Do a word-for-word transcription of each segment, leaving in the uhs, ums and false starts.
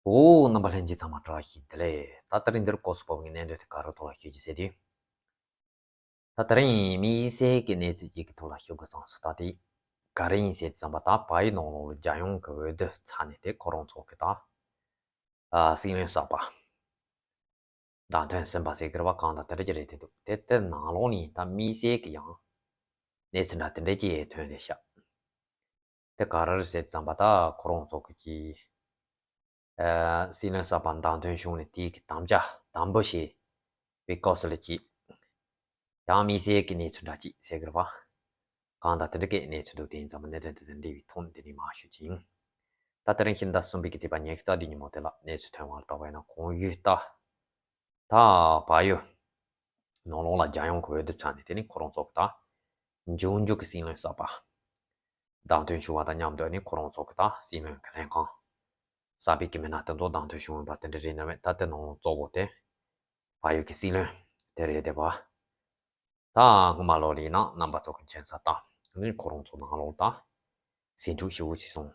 འོ། རྣམ་པ་ལྷན་རྒྱས་ཚང་མ་བཀྲ་ཤིས་བདེ་ལེགས། ད་དེ་རིང་འདིར་སྐོར་སོགས་པ་བའི་གནད་དོན་དེ་ག་རེ་ཐོག་ལ་ཤོད་རྒྱུ་ཟེར་དུས། ད་དེ་རིང་དམིགས་བསལ་གྱི་གནས་ཚུལ་གཅིག་གི་ཐོག་ལ་ཤོད་དགོས་བསམ་སོང་། ད་དེ་ག་རེ་ཡིན་ཟེར་དུས་ཙམ་པ། ད་བལ་ཡུལ་ནང་ལོགས་ལ་རྒྱལ་ཡོངས་ཀྱི་འོས་བསྡུ་ཚར་ནས་དེ་ཁོ་རང་ཚོ་གི་ད་ཨ་སྲིད་བློན་གསར་པ་བདམས་ཐོན་ཟིན་པ་ཟེར་གི་རེད་པ། གང་ལྟར་དེ་འདྲ་ཅིག་རེད་བསྡད་འདུག་དེ་དེ་ནང་ལོགས་ནས་ད་དམིགས་བསལ་གྱི་ཡང་གནས་ཚུལ་འདྲ་དེ་འདྲ་ཅིག་ཐོན་བསྡད་ཤག་དེ་ག་རེ་རེད་ཟེར་དུས་ཙམ་པ། ད་ཁོ་རང་ཚོ་གི་ཀྱི་ཨ་སྲིད་བློན་གསར་པ་བདམས་ཐོན་བྱུང་ནས་དེའི་གི་དམ་བཅའ་དམ་པོ་བྱས་པའི་སྐབས་སུ་ལ་ཅིག་ཡང་དམིགས་བསལ་གྱི་གནས་ཚུལ་འདྲ་ཅིག་ཟེར་གི་རེད་པ། གང་ལྟར་དེ་འདྲ་གི་གནས་ཚུལ་འདུག་དེ་ཡིན་ཙང་གནད་དོན་དེ་དང་འབྲེལ་བའི་ཐོག་ནས་དེ་ནས་མར་ཞུ་རྒྱུ་ཡིན། ད་དེ་རིང་ཕྱི་ཟླ་གསུམ་པའི་གི་ཚེས་པ་ཉི་ཤུ་རྩ་བདུན་ཉིན་མོ་དེ་ལ་གནས་ཚུལ་ཐོན་པ་ལ་བལྟས་པ་ཡིན་ན། གོང་ཞུས་ལྟར་ད་བལ་ཡུལ་ནང་ལོགས་ལ་རྒྱལ་ཡོངས་ཀྱི་འོས་བསྡུ་ཚར་ནས་དེ་ནས་ཁོ་རང་ཚོ་གི་ད་འབྱུང་འགྱུར་གྱི་སྲིད་བློན་གསར་པ་བདམས་ཐོན་བྱུང་བ་དང་མཉམ་དུ་ནི་ཁོ་རང་ཚོ་གི་ད་སྲིད་བློན་གྱི་ལྷན་ཁང་གསར་པའི་གི་མི་སྣ་དེ་ཚོ་བདམས་ཐོན་བྱུང་ཡོད་པ་དེ་འདྲ་རེད་ན་མེད། ད་དེ་ནང་ལོགས་གཙོ་བོ་དེ་བལ་ཡུལ་གྱི་སྲིད་བློན་དེ་རེད་བསྡད་པ། ད་སྔོན་མ་ལོགས་ལ་ཡིན་ན་རྣམ་པ་ཚོ་གི་མཁྱེན་གསལ་ལྟར་ནི་ཁོ་རང་ཚོ་ནང་ལོགས་ད་ཟིང་འཁྲུག་ཞེ་པོ་ཅིག་སོང་།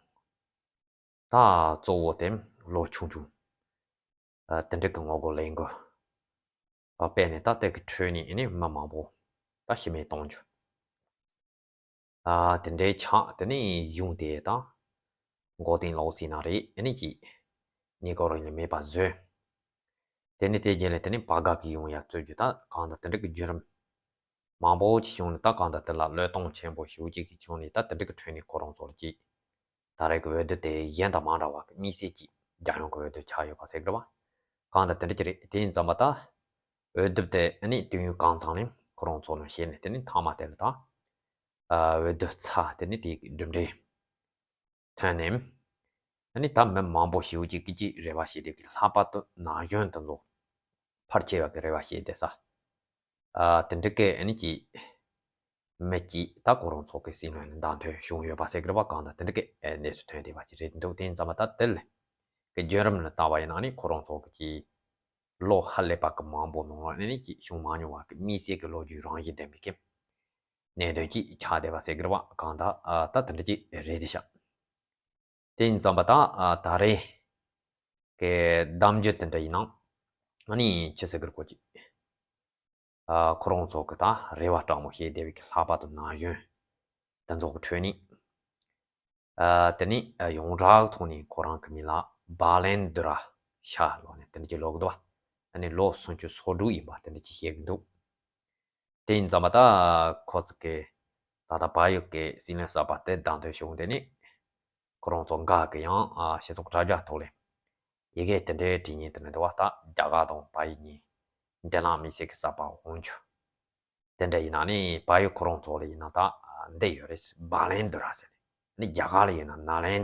ད་གཙོ་བོ་དེ་ལོ་ཆུང་ཆུང་ཨ་དེ་འདྲ་གི་ངོ་རྒོལ་ལས་འགུལ་ཨ་སྤེལ་ནས། ད་དེ་གི་ཁྲོད་ནས་ཨ་ནི་མི་མང་པོ་ད་ཤི་རྨས་གཏོང་རྒྱུ་ཨ་དེ་འདྲའི་ཆགས། དེ་ནས་གཞུང་དེ་ད་མགོ་རྟིང་སློག་ཟིན་ན་རེད། ཨ་ནི་ཅིག་ཉེན་ཁ་རང་ལ་མེད་པ་བཟོས། དེ་ནས་དེ་རྗེས་ལ་དེ་ནས་བར་བརྒལ་གྱི་གཞུང་ཡར་བཙུགས་རྒྱུ། ད་གང་ལྟར་དེ་འདྲ་གི་བརྒྱུད་རིམ་མང་པོ་ཅིག་བྱུང་ནས། ད་གང་ལྟར་དེ་ལ་བློས་གཏོང་ཆེན་པོ་ཞེ་པོ་ཅིག་གིས་བྱུང་ནས། ད་དེ་འདྲ་གི་ཁྲོད་ནས་ཁོ་རང་ཚོ་ལ་ཅིག་ད་རེས་ཀྱི་འོས་བསྡུ་དེ་གཞན་དང་མ་འདྲ་བ་གི་དམིགས་བསལ་གྱི་རྒྱལ་ཡོངས་ཀྱི་འོས་བསྡུ་ཆགས་ཡོད་པ་ཟེར་གི་རེད་པ། གང་ལྟར་དེ་འདྲ་ཅིག་རེད། དེ་ཡིན་ཙམ་པ་ད་འོས་བསྡུ་དེ་ཨ་ནི་དུས་ཡུན་གང་ཙམ་ལ་ཁོ་རང་ཚོ་ནང་བཤད་ནས། དེ་ནས་མཐའ་མ་དེ་ལ་ད་ཨ་འོས་བསྡུ་ཚར། དེ་ནས་དེའི་གྲུབ་འབྲས་ཐོན་ནས་ཨ་ནི་ད་མི་མང་པོ་ཞེ་པོ་ཅིག་གིས་ཅིག་རེ་བ་བྱེད་དེ་གི། ལྷག་པར་དུ་ན་གཞོན་དེ་ཚོ་ཕལ་ཆེ་བ་གིས་རེ་བ་བྱེད་བསྡད་ས། ཨ་དེ་འདྲ་གི་ཨ་ནི་ཅིག་མི་གཅིག་ད་ཁོ་རང་ཚོ་གི་སྲིད་བློན་ལ་བདམས་ཐོན་བྱུང་ཡོད་པ་ཟེར་གི་རེད་པ། གང་ལྟར་དེ་འདྲ་གི་ཨ་གནས་ཚུལ་ཐོན་བསྡད་པ་ཅིག་རེད་འདུག་དེ་ཡིན་ཙམ་པ་ད་དེ་ལ་གི་བརྒྱུད་རིམ་ལ་བལྟས་པ་ཡིན་ན་ནི་ཁོ་རང་ཚོ་གི་ཅིག་ལོ་ཧ་ལས་པ་གི་མང་པོ་ནང་ལ་ནི་ཅིག་བྱུང་མ་མྱོང་བ་གི་དམིགས་བསལ་གྱི་ལོ་རྒྱུས་རང་བཞིན་ལྡན་པའི་གི་གནད་དོན་ཅིག་ཆགས་བསྡད་པ་ཟེར་གི་རེད་པ། གང་ལྟར་ཨ་ད་དེ་འདྲ་ཅིག་རེད་བསྡད་ཤག་དེ་ཡིན་ཙམ་པ་ད་ཨ་ད་རེས་ཀྱི་གདམ་རྒྱུ་དེ་འདྲ་ཡིན་ན་ཨ་ནི་ཅི་ཟེར་གི་རེད་གོ་ཅིག་ཨ་ཁོ་རང་ཚོ་གི་ད་རེ་བ་སྤྲང་མོ་བྱེད་བསྡད་པའི་གི། ལྷག་པར་དུ་ན་གཞོན་དེ་ཚོ་གི་ཁྲོད་ནས་ཨ་དེ་ནས་ཨ་ཡོངས་གྲགས་ཐོག་ནས་ཁོ་རང་གི་མིང་ལ་བྷ་ལན་དུ་ར་ཤ་ལོ་ནས་དེ་འདྲ་ཅིག་ལབ་གི་འདུག་པ། ཨ་ནི་ལོ་སུམ་ཅུ་སོ་དྲུག་ཡིན་པ་དེ་འདྲ་ཅིག་བཤད་གི་འདུག་དེ་ཡིན་ཙམ་པ་ད་ཁོ་ཚོ་གི་ད་ལྟ་བལ་ཡུལ་གྱི་སྲིད་བློན་གསར་པ་དེ་བདམས་ཐོན་བྱུང་། དེ་ནས་ཁོ་རང་ཚོ་འགའ་གིས་ཡང་ཨ་སྤྱི་ཚོགས་དྲ་རྒྱ་ཐོག་ལ་ཡི་གེ་དེ་འདྲའི་བྲིས་མཁན་དེ་འདྲ་འདུག་པ། ད་རྒྱ་གར་དང་བལ་ཡུལ་གཉིས་འབྲེལ་ལམ་དམིགས་བསལ་གྱི་གསར་པ་འོང་རྒྱུ་དེ་འདྲ་ཡིན་ན་ནི། བལ་ཡུལ་ཁོ་རང་ཚོ་ལ་ཡིན་ན་ད་འདི་ཡོད་རེད། བྷ་ལན་དུ་ར་ཟེར་ནས། ནི་རྒྱ་གར་ལ་ཡིན་ན་ན་རན་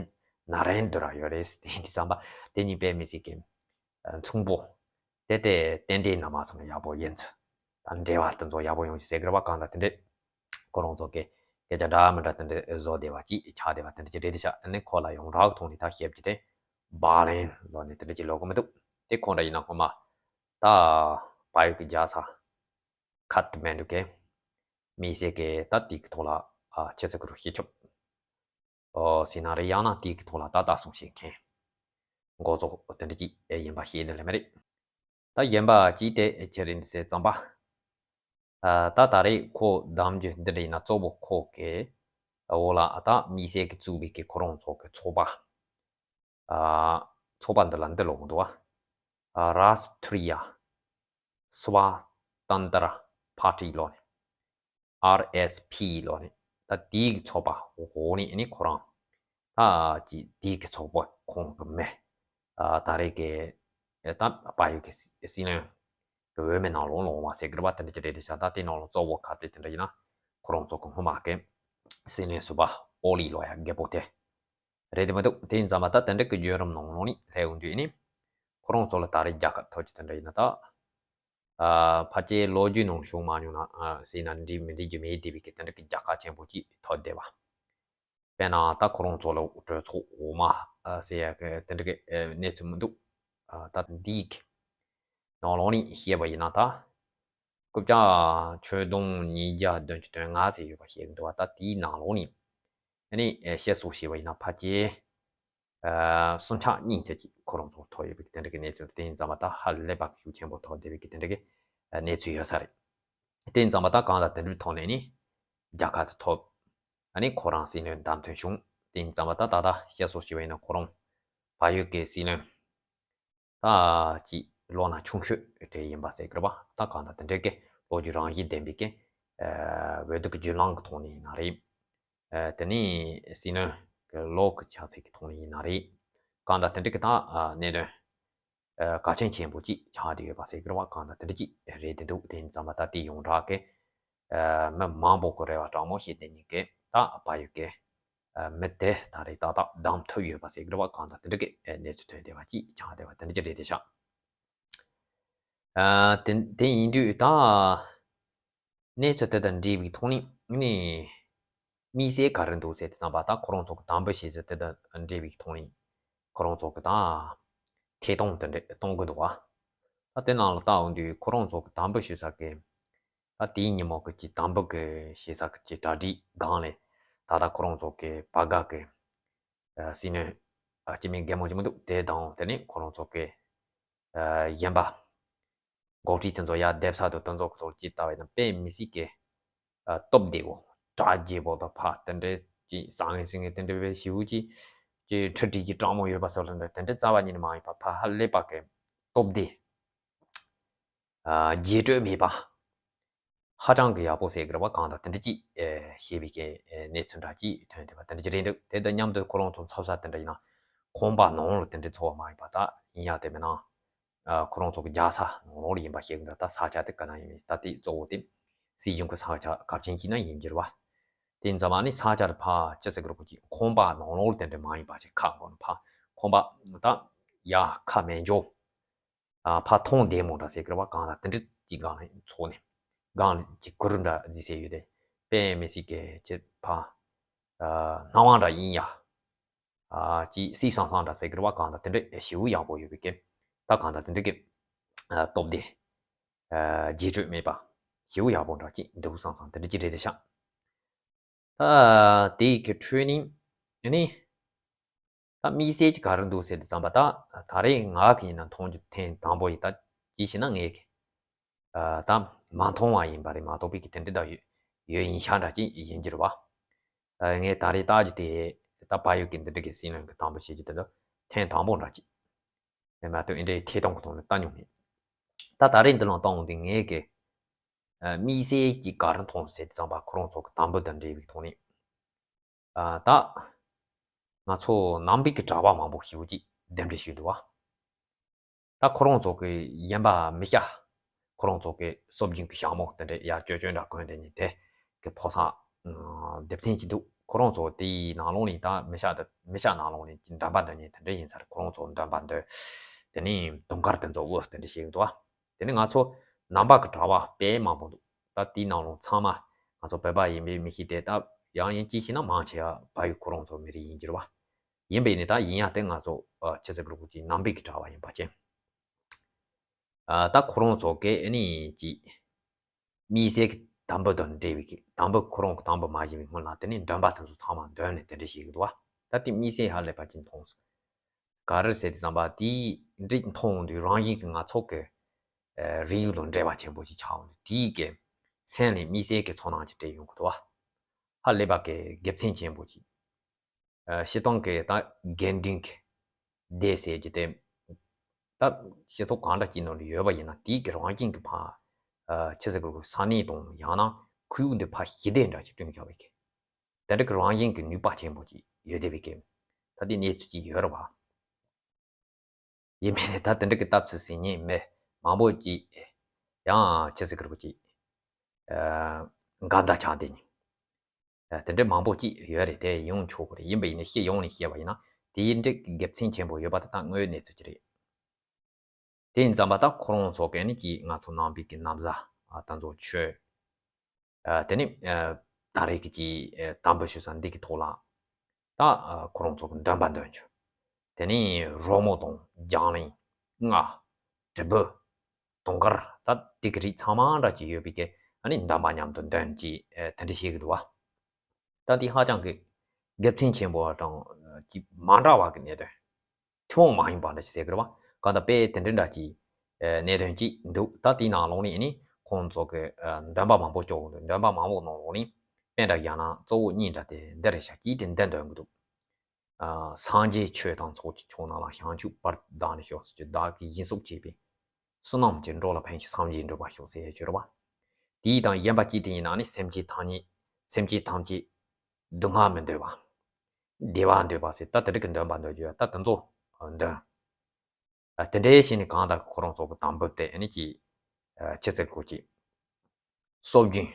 ན་རན་དུ་ར་ཡོད་རེད། དེ་འདྲ་བསམ་པ་དེ་གཉིས་དཔེ་མི་སྲིད་ཀྱི་མཚུངས་པོ། དེ་དེ་རྟེན་འབྲེལ་ན་མ་སོང་ན་ཡག་པོ་ཡིན་ཚུལ། ད་འབྲེལ་བ་དེ་ཚོ་ཡག་པོ་ཡོང་ཅིག་ཟེར་གི་རེད་པ། གང་ལྟར་དེ་འདྲས་ཁོ་རང་ཚོ་གི་སྐད་ཆ་འདྲ་མི་འདྲ་དེ་འདྲས་བཟོ་བསྡད་པ་ཅིག་ཆགས་བསྡད་པ་དེ་འདྲ་ཅིག་རེད་དེ་ཤག་ཨ་ནི་ཁོ་ལ་ཡོངས་གྲགས་ཐོག་ནས་ད་བཤད་རྒྱུ་དེ་བྷ་ལན་ལབ་ནས་དེ་འདྲ་ཅིག་ལབ་གི་མི་འདུག་དེ་ཁོ་འདྲ་ཡིན་ན་སྔོན་མ་ད་བལ་ཡུལ་གྱི་རྒྱལ་ས་ཁ་ཐ་མན་ཌུ་གི་མི་སེར་གྱིས་ད་དེའི་གི་ཐོག་ལ་ཨ་ཆེ་ས་ཁུ་རུ་སྤྱི་ཁྱབ་ཨོ་ཟེར་ན་རེད། ཡང་ན་དེའི་གི་ཐོག་ལ་ད་ལྟ་སྲུང་བྱེད་མཁན་འགོ་གཙོ་དེ་འདྲ་ཅིག་ཡིན་པ་ཤེས་ནི་ལས་མ་རེད། ད་གཞན་པ་ཅིག་དེ་ཁྱེད་རང་ཟེར་ཙམ་པ། ཨ་ད་ད་རེས་ཁོ་བདམས་རྒྱུ་འདི་འདྲ་ཡིན་ན་གཙོ་བོ་ཁོ་གི་འོག་ལ་ད་དམིགས་བསལ་གྱི་བཙུགས་པའི་གི་ཁོ་རང་ཚོ་གི་ཚོགས་པ། ཨ་ཚོགས་པ་འདི་ལ་འདི་ལབ་གི་འདུག་པ། ཨ་Rashtriya Swatantra Party ལབ་ནས། R S P ལབ་ནས། ད་དེའི་གི་ཚོགས་པ་འོག་ནས་ཨ་ནི་ཁོ་རང་ད་ཅིག་དེའི་གི་ཚོགས་པ་ཁོང་གི་མི་ཨ་ད་རེས་ཀྱི་ད་བལ་ཡུལ་གྱི་སྲིད་བློན་གི་འོས་མི་ནང་ལོགས་ལ་འོང་བ་ཟེར་གི་རེད་པ། དེ་འདྲ་ཅིག་རེད་དེ་ཤག་ད་དེ་ནང་ལ་གཙོ་བོ་ག་དེ་དེ་འདྲ་ཡིན་ན་ཁོ་རང་ཚོ་གི་སྔོན་མ་གི་སྲིད་བློན་ཟུར་པ་ཨོ་ལི་ལབ་ཡ་རྒད་པོ་དེ་རེད་དེ་མི་འདུག་དེ་ཡིན་ཙང་མ་ད་དེ་འདྲ་གི་བརྒྱུད་རིམ་ནང་ལོགས་ནས་སླེབས་ཡོང་དུས་ཨ་ནི་ཁོ་རང་ཚོ་ལ་ད་རེས་རྒྱལ་ཁ་ཐོབ་རྒྱུ་དེ་འདྲ་ཡིན་ན་ད། ཨ་ཕལ་ཆེར་ལོ་རྒྱུས་ནང་བྱུང་མ་མྱོང་ན་ཨ་ཟེར་ན་འགྲིག་མི་འགྲིག་རྒྱུ་མེད་བསྡད་པའི་གི་དེ་འདྲ་གི་རྒྱལ་ཁ་ཆེན་པོ་ཅིག་ཐོབ་བསྡད་པ། དཔེར་ན་ད་ཁོ་རང་ཚོ་ལ་གྲོས་ཚོགས་འོག་མ་ཨ་ཟེར་ཡ་གི་དེ་འདྲ་གི་ཨ་གནས་ཚུལ་མི་འདུག་ཨ་ད་འདིའི་གི་ནང་ལོགས་ནས་བཤད་པ་ཡིན་ན་ད། རྐུབ་བཀྱག་ཆོས་དུང་ཉིས་བརྒྱ་བདུན་ཅུ་དོན་ལྔ་ཟེར་ཡོད་པ་བཤད་གི་འདུག་པ། ད་དེའི་ནང་ལོགས་ནས་ཨ་ནི་ཨ་བཤད་སྲོལ་བཤད་པ་ཡིན་ན་ཕལ་ཆེར་ ཨ་སུམ་ཆ་གཉིས་ཙམ་ཅིག་ཁོ་རང་ཚོ་ཐོབ་ཡོད་པའི་དེ་འདྲ་གི་གནས་ཚུལ། དེ་ཡིན་ཙང་མ་ད་ཧ་ལས་པ་ཤུགས་ཆེན་པོ་ཐོབ་བསྡད་པའི་དེ་འདྲ་གི་གནས་ཚུལ་ཡོད་ས་རེད། དེ་ཡིན་ཙང་མ་ད་གང་ལ་དེ་འདྲའི་ཐོག་ནས་ནི་རྒྱལ་ཁ་ཚོ་ཐོབ། ཨ་ནི་ཁོ་རང་སྲིད་བློན་བདམས་ཐོན་བྱུང་། དེ་ཡིན་ཙང་མ་ད་ད་ལྟ་བཤད་སྲོལ་ཞིག་ཡིན་ན་ཁོ་རང་བལ་ཡུལ་གྱི་སྲིད་བློན་ད་ཅིག་ལོ་ན་ཆུང་ཤོས་དེ་ཡིན་པ་ཟེར་གི་རེད་པ། ད་གང་ལྟར་དེ་འདྲའི་གི་ལོ་རྒྱུས་རང་བཞིན་ལྡན་པའི་གི་ཨ་འོས་བསྡུ་གི་བརྒྱུད་ལམ་གི་ཐོག་ནས་ཡིན་ན་རེད། ཨ་དེ་ནས་སྲིད་བློན་གི་ཆགས་ཚུལ་གི་ཐོག་ནས་ཡིན་ན་རེད། གང་ལྟར་དེ་འདྲའི་གི་ད་ཨ་གནད་དོན་ཨ་གལ་ཆེན་ཆེན་པོ་ཅིག་ཆགས་བསྡད་ཡོད་པ་ཟེར་གི་རེད་པ། གང་ལྟར་དེ་འདྲ་ཅིག་རེད་དེ་འདུག་དེ་ཡིན་ཙང་མ་ད་དེ་ཡོངས་གྲགས་གི་ཨ་མི་མང་པོ་གི་རེ་བ་དྲང་མོ་བྱེད་བསྡད་མཁན་གི་ད་བལ་ཡུལ་གི་ཨ་མི་དེ་ད་རེས་ཏག་ཏག་བདམས་ཐུབ་ཡོད་པ་ཟེར་གི་རེད་པ། གང་ལྟར་དེ་འདྲ་གི་ཨ་གནས་ཚུལ་ཐོན་བསྡད་པ་ཅིག་ཆགས་བསྡད་པ་དེ་འདྲ་ཅིག་རེད་དེ་ཤག་ཨ་དེ་དེ་ཡིན་དུས་ད་གནས་ཚུལ་དེ་དང་འབྲེལ་བའི་ཐོག་ནས་ནི་དམིགས་བསལ་ག་རེ་འདུག་ཟེར་དུས་ཙམ་པ། ད་ཁོ་རང་ཚོ་གི་དམ་འབུལ་བྱེད་ཚུལ་དེ་དང་འབྲེལ་བའི་ཐོག་ནས་ཁོ་རང་ཚོ་གི་ད་ཐད་གཏོང་དེ་འདྲ་གཏོང་གི་འདུག་བ། ད་དེ་ནང་ལ་ལྟ་འོང་དུས་ཁོ་རང་ཚོ་གི་དམ་འབུལ་ཞུ་ས་གི་ད་དེའི་ཉིན་མོ་གི་ཅིག་དམ་འབུལ་གི་བྱེད་ས་གི་ཅིག་གྲ་སྒྲིག་སྒང་ལས་ད་ལྟ་ཁོ་རང་ཚོ་གི་བར་འགའ་གི་ཨ་སྲིད་བློན་ཨ་སྤྱི་མི་རྒན་མོ་ཅིག་མི་འདུག་དེ་དང་དེ་ནས་ཁོ་རང་ཚོ་གི་ཨ་གཞན་པ་འགོ་ཁྲིད་དེ་ཚོ་ཡར་སྡེབ་ས་དང་དེ་ཚོ་གི་ཚོར་ཅིག་ལྟ་བས་ན་དཔེ་མི་སྲིད་ཀི་ཨ་སྟོབས་བདེ་བོ་དྲག་རྒྱས་པོ་དང་ཕ་དེ་འདྲའི་ཅིག་བཟང་ངན་སྲིད་ངན་དེ་འདྲའི་བའི་ཞེ་པོ་ཅིག་ཅིག་ཁྲི་ཁྲི་ཅིག་དྲང་མོ་ཡོད་པ་སོགས་ལ་འདྲ་དེ་འདྲའི་རྩ་བ་ཉིད་ནས་མ་ཡིན་པ་ཕ་ཧ་ལས་པ་གི་སྟོབས་བདེ། ཨ་རྒྱས་སྤྲོས་མེད་པ། ཧ་ཅང་གི་ཡག་པོ་ཟེར་གི་རེད་བ། གང་ལྟར་དེ་འདྲ་ཅིག་ཨེ་ཤེས་པའི་གི་ཨེ་གནས་ཚུལ་འདྲ་ཅིག་ཐོན་བསྡད་པ་དེ་འདྲ་ཅིག་རེད་འདུག་དེ་དང་མཉམ་དུ་ཁོ་རང་ཚོ་འཚོ་ས་དེ་འདྲ་ཡིན་ན་ཁང་པ་ནང་ལ་དེ་འདྲ་འཚོ་བ་མ་ཡིན་པ་ད་ཡིན་ཡ་དེ་མིན་ན་ཨ་ཁོ་རང་ཚོ་གི་རྒྱག་ས་ནང་ལོགས་ལ་ཡིན་པ་ཤེས་གི་འདུག་ད་ས་ཆ་དེ་ག་ན་ཡིན་མིན་ད་དེ་གཙོ་བོ་དེ་སྲིད་གཞུང་གི་ས་ཆ་གལ་ཆེན་ཅིག་ན་ཡིན་རྒྱུ་རེད་བ། དེ་ཡིན་ཙང་མ་ནི་ས་ཆ་དེ་ཕ་ཅི་ཟེར་གི་རེད་གོ་ཅིག་ཁང་པ་ནང་ལོགས་ལ་དེ་འདྲ་མ་ཡིན་པ་ཅིག་ཁ་གོ་ནི་ཕ་ཁང་པ་ད་ཡ་ཁ་མེད་འཇོག་ཨ་ཕ་ཐོང་བདེ་མོ་འདྲ་ཟེར་གི་རེད་བ། གང་ལ་དེ་འདྲ་ཅིག་སྒང་ནས་འཚོགས་ནས་སྒང་ལ་ཅིག་གུ་རུ་འདྲ་ཟིག་ཟེར་ཡོད་དེ་དཔེ་མི་སྲིད་ཀི་ཅིག་ཕ་ཨ་སྣང་བ་འདྲ་ཡིན་ཡ། ཨ་ཅིག་སྲིད་སང་སང་འདྲ་ཟེར་གི་རེད་བ། གང་ལ་དེ་འདྲ་ཞེ་པོ་ཡག་པོ་ཡོད་པའི་ཀི་ད་གང་ལ་དེ་འདྲ་ཀི་ཨ་སྟོབས་བདེ་ཨ་རྒྱས་སྤྲོས་མེད་པ་ཞེ་པོ་ཡག་པོ་འདྲ་ཅིག་འདུག་སང་སང་དེ་འདྲ་ཅིག་རེད་དེ་ཤག་ད་དེའི་གི་ཁྲོད་ནས་ཨ་ནི་ད་དམིགས་བསལ་གྱི་ག་རེ་འདུག་ཟེར་དུས་ཙམ་པ་ད་ད་རེས་ང་གི་ཡིན་ན་མཐོང་རྒྱུ་ཐེངས་དང་པོ་ཡིན། ད་ཅི་ཞེ་ན་ངས་གི་ཨ་ད་མ་མཐོང་བ་ཡིན་པ་རེད་མ་གཏོགས་པའི་གི་དེ་འདྲ་ད་ཡོད་ཡོད་ཡིན་ཤག་འདྲ་ཅིག་ཡིན་རྒྱུ་རེད་བ། ཨ་ངས་ད་རེས་ལྟ་རྒྱུ་དེ་ད་བལ་ཡུལ་གི་འདི་འདྲ་གི་སྲིད་བློན་གི་དང་པོ་བྱེད་རྒྱུ་དེ་ད་ཐེངས་དང་པོ་འདྲ་ཅིག་ཡིན་མ་གཏོགས་ཨེ་འདྲའི་ཐད་གཏོང་གི་ཐོག་ནས་ལྟ་མྱོང་མེད། ད་ད་རེས་འདི་ལ་ལྟ་འོང་དུས་ངས་གི་ཨ་དམིགས་བསལ་གྱི་ག་རེ་མཐོང་ཟེར་དུས་ཙམ་པ་ཁོ་རང་ཚོ་གི་དམ་འབུལ་དང་འབྲེལ་བའི་ཐོག་ནས་ཨ་ད་ང་ཚོ་ནང་པའི་གི་གྲྭ་པ་མང་པོ་ཞེ་པོ་ཅིག་གདན་འདྲེན་ཞུས་འདུག་བ། ད་ཁོ་རང་ཚོ་གི་ཡིན་པ་མི་ཤ་ཁོ་རང་ཚོ་གི་སྲོལ་རྒྱུན་གི་ཞྭ་མོ་དེ་འདྲ་ཡ་ཅོ་ཅོ་འདྲ་གོན་དེ་ནི་དེ་གི་ཕོ་གསར་སྡེབ་ཚན་ཅིག་འདུག་ཁོ་རང་ཚོ་དེའི་ནང་ལོགས་ནས་ད་མི་ཤ་དེ་མི་ཤ་ནང་ལོགས་ནས་ཀྱི་འདོན་པ་འདོན་མཁན་དེ་འདྲ་ཡིན་ཚར། ཁོ་རང་ཚོ་འདོན་པ་འདོན་དེ་ནི་དུང་དཀར་དེ་ཚོ་དབུ་དེ་འདྲ་ཞིག་འདུག་བ། དེ་ནི་ང་ཚོ་ནང་པ་གི་གྲྭ་པ་དཔེ་མང་པོ་འདུག་ད་དེའི་ནང་ལོགས་ཚང་མ་ང་ཚོ་བོད་པ་ཡིན་པའི་མི་ཤེས་ཏེ་ད་ཡང་ཡིན་ཅི་ཞེ་ན་མང་ཆེ་བ་བལ་ཡུལ་ཁོ་རང་ཚོ་མི་རིགས་ཡིན་གྱི་རེད་བ། ཡིན་པས་ནི་ད་ཡིན་ཡ་དེ་ང་ཚོ་ཨ་ཆི་ཟེར་གི་རེད་གོ་ཅིག་ནང་པའི་གི་གྲྭ་པ་ཡིན་པ་ཅན། ཨ་ད་ཁོ་རང་ཚོ་གི་ཨ་ནི་ཅིག་དམིགས་བསལ་གི་དམ་འབུལ་དང་འབྲེལ་བའི་གི་དམ་འབུལ་ཁོ་རང་གི་དམ་འབུལ་མ་བྱིན་པའི་སྔོན་ལ་དེ་ནས་འདོན་པ་དེ་ཚོ་ཚང་མ་འདོན་ནས་དེ་འདྲ་ཞིག་གི་འདུག་བ། ད་དེ་དམིགས་བསལ་ཧ་ལས་པ་ཅིག་མཐོང་སོང་། ག་རེ་ཟེར་དུས་ཙམ་པ་དེའི་འགྲིག་མཐོང་དུས་རང་བཞིན་གྱི་ང་ཚོ་གི་ཨ་རིག་གཞུང་དང་འབྲེལ་བ་ཆེན་པོ་ཅིག་ཆགས་འོང་དུས་དེའི་གི་སེམས་ལ་དམིགས་བསལ་གྱི་ཚོར་སྣང་ཅིག་སྤྲད་ཡོང་གི་འདུག་བ། ཧ་ལས་པ་གི་དགེ་མཚན་ཆེན་པོ་ཅིག་ཨ་སྤྱིར་བཏང་གི་ད་དགེ་འདུན་གྱི་སྡེ་ཟེར་རྒྱུ་དེ་ད་སྤྱི་ཚོགས་གང་འདྲ་ཅིག་ནང་ལ་ཡོད་པ་ཡིན་ན་དེའི་གི་རང་བཞིན་གྱི་ཕ་ཨ་ཆི་ཟེར་དགོས་ས་གནས་དང་ཡང་ན་ཁུལ་འདི་ཕ་ཞི་བདེ་འདྲ་ཅིག་བསྐྲུན་བཞག་པའི་གི་དེ་འདྲ་གི་རང་བཞིན་གྱི་ནུས་པ་ཆེན་པོ་ཅིག་ཡོད་བསྡད་པའི་གི་ད་དེ་གནས་ཚུལ་ཅིག་ཡོད་རེད་བ། ཡིན་པས་ནས་ད་དེ་འདྲ་གི་ལྟ་ཚུལ་ཟིན་ཉེས་མེད་མང་པོ་ཅིག་ཡང་ཆི་ཟེར་གི་རེད་གོ་ཅིག་ཨ་འགལ་ཟླ་ཆགས་བསྡད་ནས་ཨ་དེ་འདྲ་མང་པོ་ཅིག་ཡོད་རེད། དེ་ཡོང་ཆོག་གི་རེད། ཡིན་པ་ཡིན་ན་སྤྱི་ཡོངས་ནས་བཤད་པ་ཡིན་ན་དེའི་འགྲིག་གི་དགེ་མཚན་ཆེན་པོ་ཡོད་པ་དེ་ད་དངོས་ཡོད་གནས་ཚུལ་ཅིག་རེད། དེ་ཡིན་ཙམ་པ་ད་ཁོ་རང་ཚོ་གི་ནི་ཅིག་ང་ཚོ་ནང་པའི་གི་ན་བཟའ་ཨ་ད་ཚོ་མཆོད། ཨ་དེ་ནི་ཨ་ད་རེས་ཀྱི་ཅིག་ཨ་དམ་འབུལ་ཞུ་ས་འདི་གི་ཐོག་ལ་ད་ཨ་ཁོ་རང་ཚོ་གི་འདོན་པ་འདོན་རྒྱུ། དེ་ནི་རོལ་མོ་དང་རྒྱང་གླིང་རྔ་དྲིལ་བུ་དུང་དཀར་ད་འདི་གི་རིགས་ཚང་མ་འདྲ་ཅིག་ཡོད་པའི་གི་ཨ་ནི་འདོན་པ་མཉམ་དུ་འདོན་ཅིག་ཨ་དེ་འདྲ་བྱེད་ཀྱི་འདུག་བ། ད་འདི་ཧ་ཅང་གི་དགེ་མཚན་ཆེན་པོ་དང་ ཅིག་མ་འདྲ་བ་གི་གནད་དོན། ཐུན་མོང་མ་ཡིན་པ་འདྲ་ཞིག་ཟེར་གི་རེད་བ། གང་ལྟར་དཔེ་དེ་འདྲ་འདྲ་ཅིག་ཨ་གནད་དོན་ཅིག་འདུག་ད་དེའི་ནང་ལོགས་ནས་ཨ་ནི་ཁོང་ཚོ་གི་ཨ་འདོན་པ་མང་པོ་སྐྱོར་གི་འདུག་འདོན་པ་མང་པོ་ནང་ལོགས་ནས་དཔེ་འདྲ་བཞག་ན་གཙོ་བོ་གཉིས་འདྲ་དེ་འདི་རེད་ཤག་གཅིག་དེ་འདི་འདོན་གི་འདུག་ཨ་སངས་རྒྱས་ཆོས་དང་ཚོགས་ཀྱི་མཆོག་རྣམས་ལ། བྱང་ཆུབ་བར་དུ་བདག་ནི་ཤོག་ཟེར་གྱི། བདག་གིས་སྦྱིན་སོགས་བྱས་པའི་བསོད་ནམས་ཀྱིས། འགྲོ་ལ་ཕན་ཞིང་སངས་རྒྱས་འགྲུབ་པར་ཤོག་ཟེར་ཡ་ཅིག་ཡོད་རེད་བ། དེའི་དང་གཞན་པ་གཅིག་དེ་ཡིན་ན་ནི་སེམས་ཅན་ཐམས་ཅད། སེམས་ཅན་ཐམས་ཅད་སྡུག་བསྔལ་མི་འདོད་པ། བདེ་བ་འདོད་པ་ཟེར། ད་དེ་འདྲ་གི་འདོན་པ་འདོན་རྒྱུ་ཡོད། ད་དེ་ཚོ་འདོན། ཨ་དེ་འདྲའི་བྱས་ནས་གང་ལྟར་ཁོ་རང་ཚོ་གི་དམ་བུ་དེ་ཨ་ནི་ཅིག་ཨ་ཅི་ཟེར་དགོས་ཅིག་སྲོལ་རྒྱུན།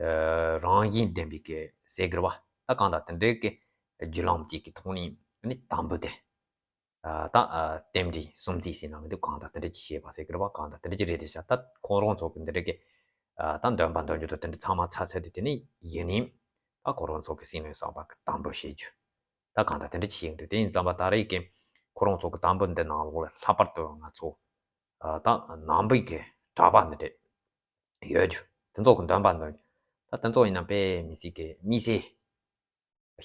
ཨ་རང་བཞིན་ལྡན་པའི་གི་ཟེར་དགོས་རེད་བ། ད་གང་ལྟར་དེ་འདྲའི་གི་བརྒྱུད་ལམ་ཅིག་གི་ཐོག་ནས་ཨ་ནི་དམ་བུ་དེ། ཨ་ད་ཨ་རྟེན་འབྲེལ་སྲུང་བརྩི་ཟེར་ན་མི་འདུག་གང་ལྟར་དེ་འདྲ་ཅིག་བྱས་པ་ཟེར་གི་རེད་བ། གང་ལྟར་དེ་འདྲ་ཅིག་རེད་དེ་ཤག་ད་ཁོང་རང་ཚོ་གི་འདི་འདྲ་གི་ཨ་ད་འདོན་པ་འདོན་རྒྱུ་དང་དེ་འདྲ་ཚང་མ་ཚར་ཚར་དུས་དེ་ནས་ཡིན་ནའི་ད་ཁོ་རང་ཚོ་གི་སྲིད་བློན་གསར་པ་གི་དམ་བུ་བྱེད་རྒྱུ། ད་གང་ལྟར་དེ་འདྲ་ཅིག་བྱེད་ཀྱི་འདུག་དེ་ཡིན་ཙམ་པ་ད་རེས་ཀྱི་ཁོ་རང་ཚོ་གི་དམ་བུ་འདི་ནང་ལོགས་ལ་ལྷག་པར་དུ་ང་ཚོ་ཨ་ད་ནང་པའི་གི་གྲྭ་པ་འདི་འདྲ་ཡོད་རྒྱུ། དེ་ཚོ་གི་འདོན་པ་འདོན་རྒྱུ། ད་དེ་ཚོ་ཡིན་ན་དཔེ་མི་སྲིད་གི་མི་སེར།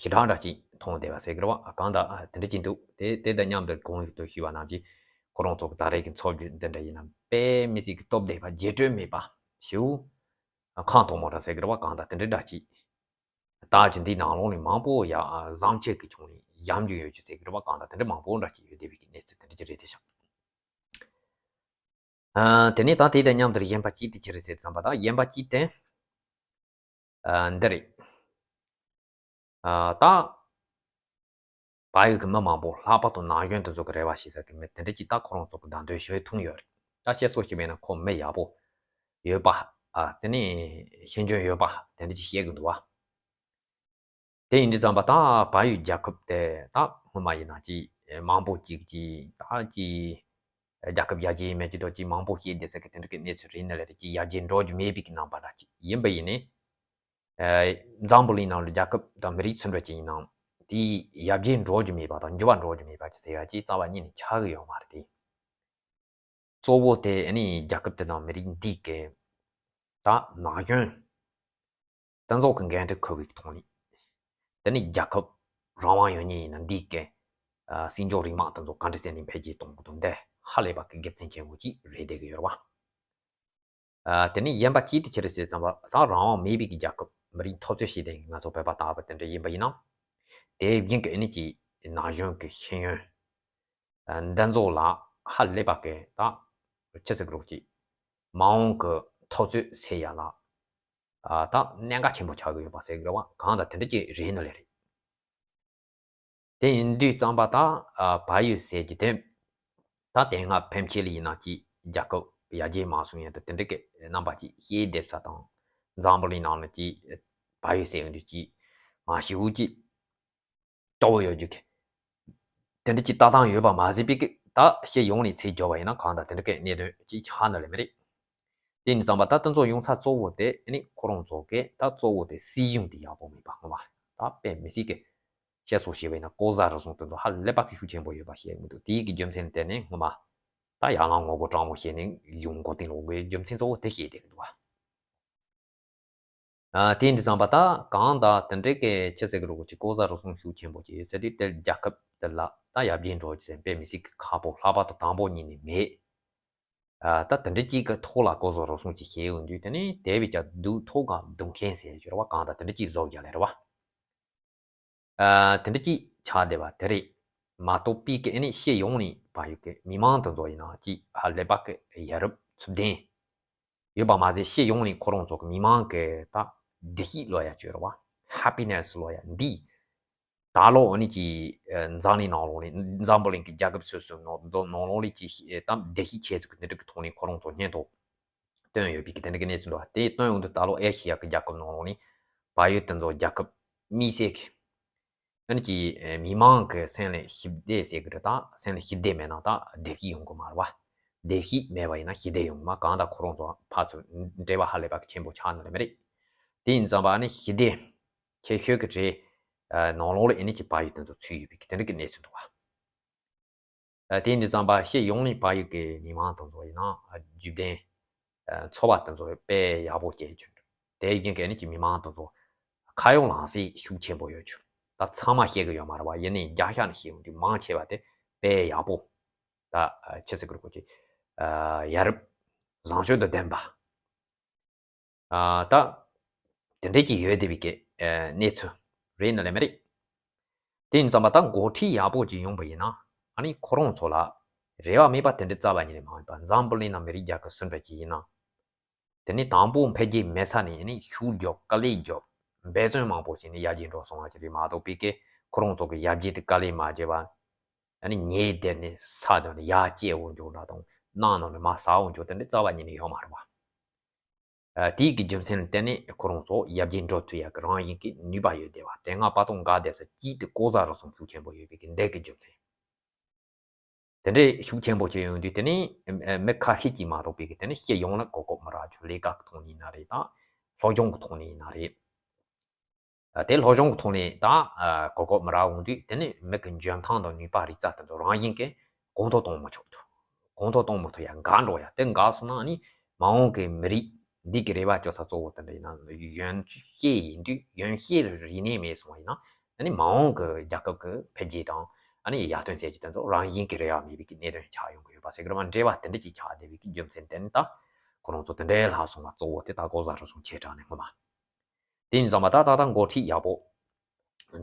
ཞེ་དྲག་འདྲ་ཅིག་མཐོང་བསྡད་པ་ཟེར་གི་རེད་བ། གང་ལྟར་ཨ་དེ་འདྲ་ཅིག་འདུག་དེ་དེ་དང་མཉམ་དུ་གོང་དུ་ཞུས་པ་ནང་བཞིན་ཁོ་རང་ཚོ་གི་ད་རེས་ཀྱི་འཚོ་བརྒྱུད་འདི་འདྲ་ཡིན་ན་དཔེ་མི་སྲིད་ཀྱི་སྟོབས་ལྡན་པ། རྗེས་དྲན་མེད་པ་ཞེའུ་ཨ་ཁང་ཐོག་མོ་འདྲ་ཟེར་གི་རེད་བ། གང་ལྟར་དེ་འདྲ་འདྲ་ཅིག་ད་ཅི་འདིའི་ནང་ལོགས་ནས་མང་པོ་ཡ་ཨ་བཟང་ཆེ་གི་ཆུང་ནས་ཡམ་རྒྱུ་ཡོད་རྒྱུ་ཟེར་གི་རེད་བ། གང་ལྟར་དེ་འདྲ་མང་པོ་འདྲ་ཅིག་ཡོད་བསྡད་པའི་གི་གནས་ཚུལ་དེ་འདྲ་ཅིག་རེད་དེ་ཤག་ཨ་དེ་ནས་ད་དེ་དང་མཉམ་དུ་གཞན་པ་གཅིག་དེ་ཅི་རེད་ཟེར་ཙམ་པ། ད་གཞན་པ་གཅིག་དེ། ཨ་འདི་རེད། ཨ་ད་བལ་ཡུལ་གྱི་མི་མང་པོ་ལྷག་པར་དུ་ན་གཞོན་དེ་ཚོ་གི་རེ་བ་བྱེད་ས་གི་མི་དེ་འདྲ་ཅིག་ད་ཁོ་རང་ཚོ་གི་བདམས་ཐོན་ཞུ་ཐུབ་ཡོད་རེད། ད་བཤད་སྲོལ་ཞིག་མེད་ན་ཁོ་མི་ཡག་པོ་ཡོད་པ། ཨ་དེ་ནས་ཤེས་འཇོན་ཡོད་པ་དེ་འདྲ་ཅིག་བཤད་གི་འདུག་བ། དེ་ཡིན་དུས་ཙམ་པ་ད་བལ་ཡུལ་རྒྱལ་ཁབ་དེ་ད་སྔོན་མ་ཡིན་ན་ཅིག་མང་པོ་ཅིག་ཅིག་ད་ཅིག་རྒྱལ་ཁབ་ཡར་རྒྱས་མེད་ཀྱི་འདུག་ཅིག་མང་པོ་བཤད་བསྡད་ས་གི་དེ་འདྲ་གི་གནས་ཚུལ་རེད་ནི་ལས་རེད། ཅིག་ཡར་རྒྱས་འགྲོ་རྒྱུ་མེད་པའི་གི་རྣམ་པ་འདྲ་ཅིག་ཡིན་པ་ཡིན་ནའི། ཨ་འཛམ་བུ་གླིང་ནང་ལ་རྒྱལ་ཁབ་དང་མི་རིགས་སུ་འདྲ་ཅིག་ཡིན་ནའང་དེའི་ཡར་རྒྱས་འགྲོ་རྒྱུ་མེད་པ་དང་འགྱུར་བ་འགྲོ་རྒྱུ་མེད་པ་ཅིག་ཟེར་ཡ་ཅིག་རྩ་བ་ཉིད་ནས་ཆགས་གི་ཡོད་མ་རེད་དེ། གཙོ་བོ་དེ་ཨ་ནི་རྒྱལ་ཁབ་དེ་དང་མི་རིགས་འདི་གའི་ད་ན་གཞོན་དེ་ཚོ་གི་འགན་འཁྲི་འཁུར་བའི་ཐོག་ནས། དེ་ནི་རྒྱལ་ཁབ་རང་དབང་ཡོད་མཁན་ཡིན་ན་འདི་གའི་ཨ་སྲིད་འབྱོར་རིག་དམག་དེ་ཚོ་ག་འདྲ་བྱས་ནས་འཕེལ་རྒྱས་གཏོང་དགོས་དོན་དེ་ཧ་ལས་པ་གི་དགེ་མཚན་ཆེན་པོ་ཅིག་རེད་བསྡད་ཀྱི་ཡོད་རེད་བ། ཨ་དེ་ནས་གཞན་པ་གཅིག་དེ་ཅི་རེད་ཟེར་ཙམ་པ་ད་རང་དབང་མེད་པའི་གི་རྒྱལ་ཁབ་མི་རིགས་འཐབ་རྩོད་བྱས་ཏེ་ང་ཚོ་བོད་པ་ལྟ་བུ་དེ་འདྲ་ཡིན་པ་ཡིན་ན། དེ་བཞིན་གི་ཨ་ནི་ཅིག་ན་གཞོན་གི་ཤེས་ཡོན་འདི་ཚོ་ལ་ཧ་ལས་པ་གི་ད་ཅི་ཟེར་དགོས་རེད། ཅིག་མ་འོངས་གི་འཐབ་རྩོད་སེལ་ཡ་ལ་ཨ་ད་གནད་འགག་ཆེན་པོ་ཆགས་ཀྱི་ཡོད་པ་ཟེར་དགོས་རེད་བ། གང་ལྟར་དེ་འདྲ་ཅིག་རེད་ནི་ལས་རེད། དེ་ཡིན་དུས་ཙམ་པ་ད་ཨ་བལ་ཡུལ་ཟེར་གྱི་དེ་ད་དེ་སྔ་ཕན་ཆད་ལ་ཡིན་ན་ཅིག་རྒྱལ་ཁབ་ཡར་རྒྱས་མ་སོང་ཡ་ད་དེ་འདྲ་གི་རྣམ་པ་ཅིག་བཤད་བསྡད་ས་དང་། འཛམ་བུ་གླིང་ནང་ལ་ཅིག་བལ་ཡུལ་ཟེར་ཡོང་དུས་ཅིག་མ་ཞེ་པོ་ཅིག་སྐྱོ་བོ་ཡོད་རྒྱུ་གི་དེ་འདྲ་ཅིག་ལྟ་སྟངས་ཡོད་པ་མ་ཟད་པའི་གི་ད་སྤྱི་ཡོངས་ནས་ཚིག་བརྗོད་པ་ཡིན་ན་གང་ལྟར་དེ་འདྲ་གི་གནད་དོན་ཅིག་ཆགས་ནི་ལས་མི་རེད། དེ་ཡིན་ཙམ་པ་ད་དེ་ཚོ་ཡོང་ས་གཙོ་བོ་དེ་ཨ་ནི་ཁོ་རང་ཚོ་གི་ད་གཙོ་བོ་དེ་སྲིད་གཞུང་དེ་ཡག་པོ་མེད་པ་ངོ་མ་ད་དཔེ་མི་སྲིད་གི་བཤད་སྲོལ་བཤད་པ་ཡིན་ན་ལྐོག་ཟ་རུལ་སུངས་དེ་ཚོ་ཧ་ལས་པ་གི་ཤུགས་ཆེན་པོ་ཡོད་པ་བཤད་གི་འདུག་དེའི་གི་རྒྱུ་མཚན་དེ་ནི་ངོ་མ་ད་ཡར་ལངས་ངོ་རྒོལ་དྲང་མོ་བྱས་ནས་ཡོང་མགོ་རྟིང་སློག་དགོས་རྒྱུ་མཚན་གཙོ་བོ་དེ་བཤད་བསྡད་གི་འདུག་བ། ཨ་དེ་འདྲ་ཙམ་པ་ད་གང་ད་དེ་འདྲའི་གི་ཅི་ཟེར་གི་རུ་གི་ཅིག་ལྐོག་ཟ་རུལ་སུངས་ཤུགས་ཆེན་པོ་ཅིག་ཡོད་ཟེར་དུས་དེ་རྒྱལ་ཁབ་དེ་ལ་ད་ཡར་རྒྱས་འགྲོ་རྒྱུ་ཟེར་དཔེ་མི་སྲིད་གི་ཁག་པོ་ལྷག་པར་དུ་དང་པོ་ཉིད་ནས་མེད། ཨ་ད་དེ་འདྲ་ཅིག་གི་ཐོག་ལ་ལྐོག་ཟ་རུལ་སུངས་ཅིག་བྱས་ཡོང་དུས་དེ་ནི་དེ་བས་ཀྱང་སྡུག་ཐོག་ག་སྡུག་མཁན་ཟེར་གྱི་རེད་བ། གང་ད་དེ་འདྲ་ཅིག་བཟོ་རྒྱུ་ལས་རེད་བ། ཨ་དེ་འདྲ་ཅིག་ཆགས་བསྡད་པ་དེ་རེད། མ་གཏོགས་པའི་གི་ཨ་ནི་སྤྱི་ཡོངས་ནས་བལ་ཡུལ་གི་མི་མང་དེ་ཚོ་ཡིན་ན་ཅིག་ཧ་ལས་པ་གི་ཡ་རབས་ཚུལ་ལྡན་ཡོད་པ་མ་ཟད་སྤྱི་ཡོངས་ནས་ཁོ་རང་ཚོ་གི་མི་མང་གི་ད་བདེ་སྐྱིད་ལོ་ཡ་བཅོས་ར་བ། ཧེ་པི་ནེ་སི་ལོ་ཡ་འདི་ད་ལོ་ཨ་ནི་ཅིག་འཛམ་གླིང་ནང་ལོགས་ནས་འཛམ་བུ་གླིང་གི་རྒྱལ་ཁབ་སོ་སོའི་ནང་ནང་ལོགས་ནས་ཅིག་ད་བདེ་སྐྱིད་ཆེ་ཚུལ་གི་དེ་འདྲ་གི་ཐོག་ནས་ཁོ་རང་ཚོ་སྙན་ཐོ་བཏོན་ཡོད་པའི་གི་དེ་འདྲ་གི་གནས་ཚུལ་འདུག་དེ་བཏོན་ཡོང་དུས་ད་ལོ་ཨེ་ཤི་ཡ་གི་རྒྱལ་ཁབ་ནང་ལོགས་ནས་བལ་ཡུལ་དེ་ཚོ་རྒྱལ་ཁབ་དམིགས་བསལ་གི་ཨ་ནི་ཅིག་མི་མང་གི་སེམས་ལ་ཞི་བདེ་ཟེར་གི་རེད། ད་སེམས་ལ་ཞི་བདེ་མེད་ན་ད་བདེ་སྐྱིད་ཡོང་གི་མ་རེད་བ། བདེ་སྐྱིད་མེད་པ་ཡིན་ན་ཞི་བདེ་ཡོང་གི་མ། གང་ལྟར་ཁོ་རང་ཚོ་ཕར་ཚུར་འབྲེལ་བ་ཧ་ལས་པ་གི་ཆེན་པོ་ཆགས་ནི་ལས་མི་རེད། དེ་ཡིན་ཙམ་པ་ཨ་ནི་ཞི་བདེ་ཆེ་ཤོས་ཀྱི་གྲས་ནང་ལོགས་ལ་ཨ་ནི་ཅིག་བལ་ཡུལ་དེ་ཚོ་ཚུད་ཡོད་པའི་གི་དེ་འདྲ་གི་གནས་ཚུལ་འདུག་བ། ཨ་དེ་འདི་ཙམ་པ་སྤྱི་ཡོངས་ནས་བལ་ཡུལ་གྱི་མི་མང་དེ་ཚོ་ཡིན་ན་ཨ་རྒྱུ་ལྡན་ཨ་འཚོ་བ་དེ་ཚོ་དཔེ་ཡག་པོ་སྐྱེལ་བྱུང་། དེ་བཞིན་གྱི་ཨ་ནི་ཀྱི་མི་མང་དེ་ཚོ་ཁ་ཡོང་ལངས་སྲིད་ཤུགས་ཆེན་པོ་ཡོད་བྱུང་ ད་ཚང་མ་ཤེས་གི་ཡོད་མ་རེད་བ། ཡིན་ནའི་རྒྱ་ཤ་ནས་ཤེས་ཡོང་དུས་མང་ཆེ་བ་དེ་དཔེ་ཡག་པོ། ད་ཆི་ཟེར་དགོས་རེད། ཁོ་ཅིག་ཡ་རབས་བཟང་སྤྱོད་དང་ལྡན་པ། ད་དེ་འདྲས་ཀྱི་ཡོད་བསྡད་པའི་གི་གནས་ཚུལ་རེད་ན་ལས་མ་རེད། དེ་ཡིན་ཙམ་པ་ད་འགོ་ཁྲིད་ཡག་པོ་ཅིག་ཡོང་པ་ཡིན་ན། ཨ་ནི་ཁོ་རང་ཚོ་ལ་རེ་བ་མེད་པ་དེ་འདྲས་རྩ་བ་ཉིད་ནས་མ་ཡིན་པ། འཛམ་བུ་གླིང་ནང་མི་རིགས་རྒྱལ་ཁབ་སུ་འདྲ་ཅིག་ཡིན་ན། དེ་ནི་དང་པོ་འཕེལ་རྒྱས་མེད་ས་ནས་ཨ་ནི་ཤུགས་རྒྱོབ་དཀའ་ལས་རྒྱོབ་འབད་བརྩོན་མང་པོ་བྱས་ནས་ཡར་རྒྱས་འགྲོ་སོང་བ་ཅིག་རེད་མ་གཏོགས་པའི་གི་ཁོ་རང་ཚོ་གི་ཡར་རྒྱས་དེ་དཀའ་ལས་མ་བརྒྱབ་པ། ཨ་ནི་ཉལ་བསྡད་ནས་ས་དང་ནི་ཡར་སྐྱེ་འོང་འཇོག་འདྲ་དང་ནང་ནང་ནས་མར་ཟག་འོང་འཇོག་དེ་འདྲས་རྩ་བ་ཉིད་ནས་ཡོད་མ་རེད་བ། ཨ། དེའི་གི་རྒྱུ་མཚན་ལ་བརྟེན་ནས་ཁོ་རང་ཚོ་ཡར་རྒྱས་འགྲོ་ཐུབ་ཡག་གི་རང་བཞིན་གྱི་ནུས་པ་ཡོད་བསྡད་པ། དེ་སྔ་བར་དུ་འགག་བསྡད་ས་ཅིག་དེ་ལྐོག་ཟ་རུལ་སུངས་ཤུགས་ཆེན་པོ་ཡོད་པའི་གི་འདི་གི་རྒྱུ་མཚན། དེ་འདྲའི་ཤུགས་ཆེན་པོ་ཅིག་ཡོང་དུས་དེ་ནི་མི་ཁ་ཤས་ཀྱིས་མ་གཏོགས་པའི་གི་དེ་ནི་སྤྱི་ཡོངས་ལ་གོ་སྐབས་མི་རག་རྒྱུ། ལས་ཀ་གི་ཐོག་ནས་ཡིན་ན་རེད། ད་སློབ་སྦྱོང་གི་ཐོག་ནས་ཡིན་ན་རེད། ཨ། དེ་སློབ་སྦྱོང་གི་ཐོག་ནས་ད་གོ་སྐབས་མི་རག་འོང་དུས་དེ་ནི་མི་གི་འཇོན་ཐང་དང་ནུས་པ་རིག་རྩལ་དེ་ཚོ་རང་བཞིན་གྱིས་གོང་མཐོར་གཏོང་མི་ཆོག་ཐུབ། གོང་མཐོར་གཏོང་མི་ཐུབ་ཡ་འགག་འགྲོ་ཡ། དེ་འགག་སོང་ན་ནི་མ་འོངས་ཀྱི་མི་རིགས་འདི་གི་རེ་བ་བཅོལ་ས་གཙོ་བོ་དེ་འདྲ་ཡིན་ན་གཞོན་སྐྱེས་ཡིན་དུས་གཞོན་སྐྱེས་རིག་གནས་མེད་སོང་བ་ཡིན་ན་ཨ་ནི་མ་འོངས་ཀྱི་རྒྱལ་ཁབ་ཀྱི་འཕེལ་རྒྱས་དང་ཨ་ནི་ཡར་ཐོན་ཟེར་གྱི་དེ་ཚོ་རང་བཞིན་གྱིས་རེ་བ་མེད་པའི་གི་གནད་དོན་ཆགས་ཡོང་གི་ཡོད་པ་ཟེར་གི་རེད་བ། འབྲེལ་བ་དེ་འདྲ་ཅིག་ཆགས་བསྡད་པའི་གི་རྒྱུ་མཚན་དེ་ནི་ད་ཁོ་རང་ཚོ་དེ་འདྲའི་ལྷག་སོང་བ་གཙོ་བོ་དེ་ད་ལྐོག་ཟ་རུལ་སུངས་ཆེ་དྲགས་ནས་སྔོན་མ། དེ་ཡིན་ཙང་མ་ད་ད་ལྟ་འགོ་ཁྲིད་ཡག་པོ་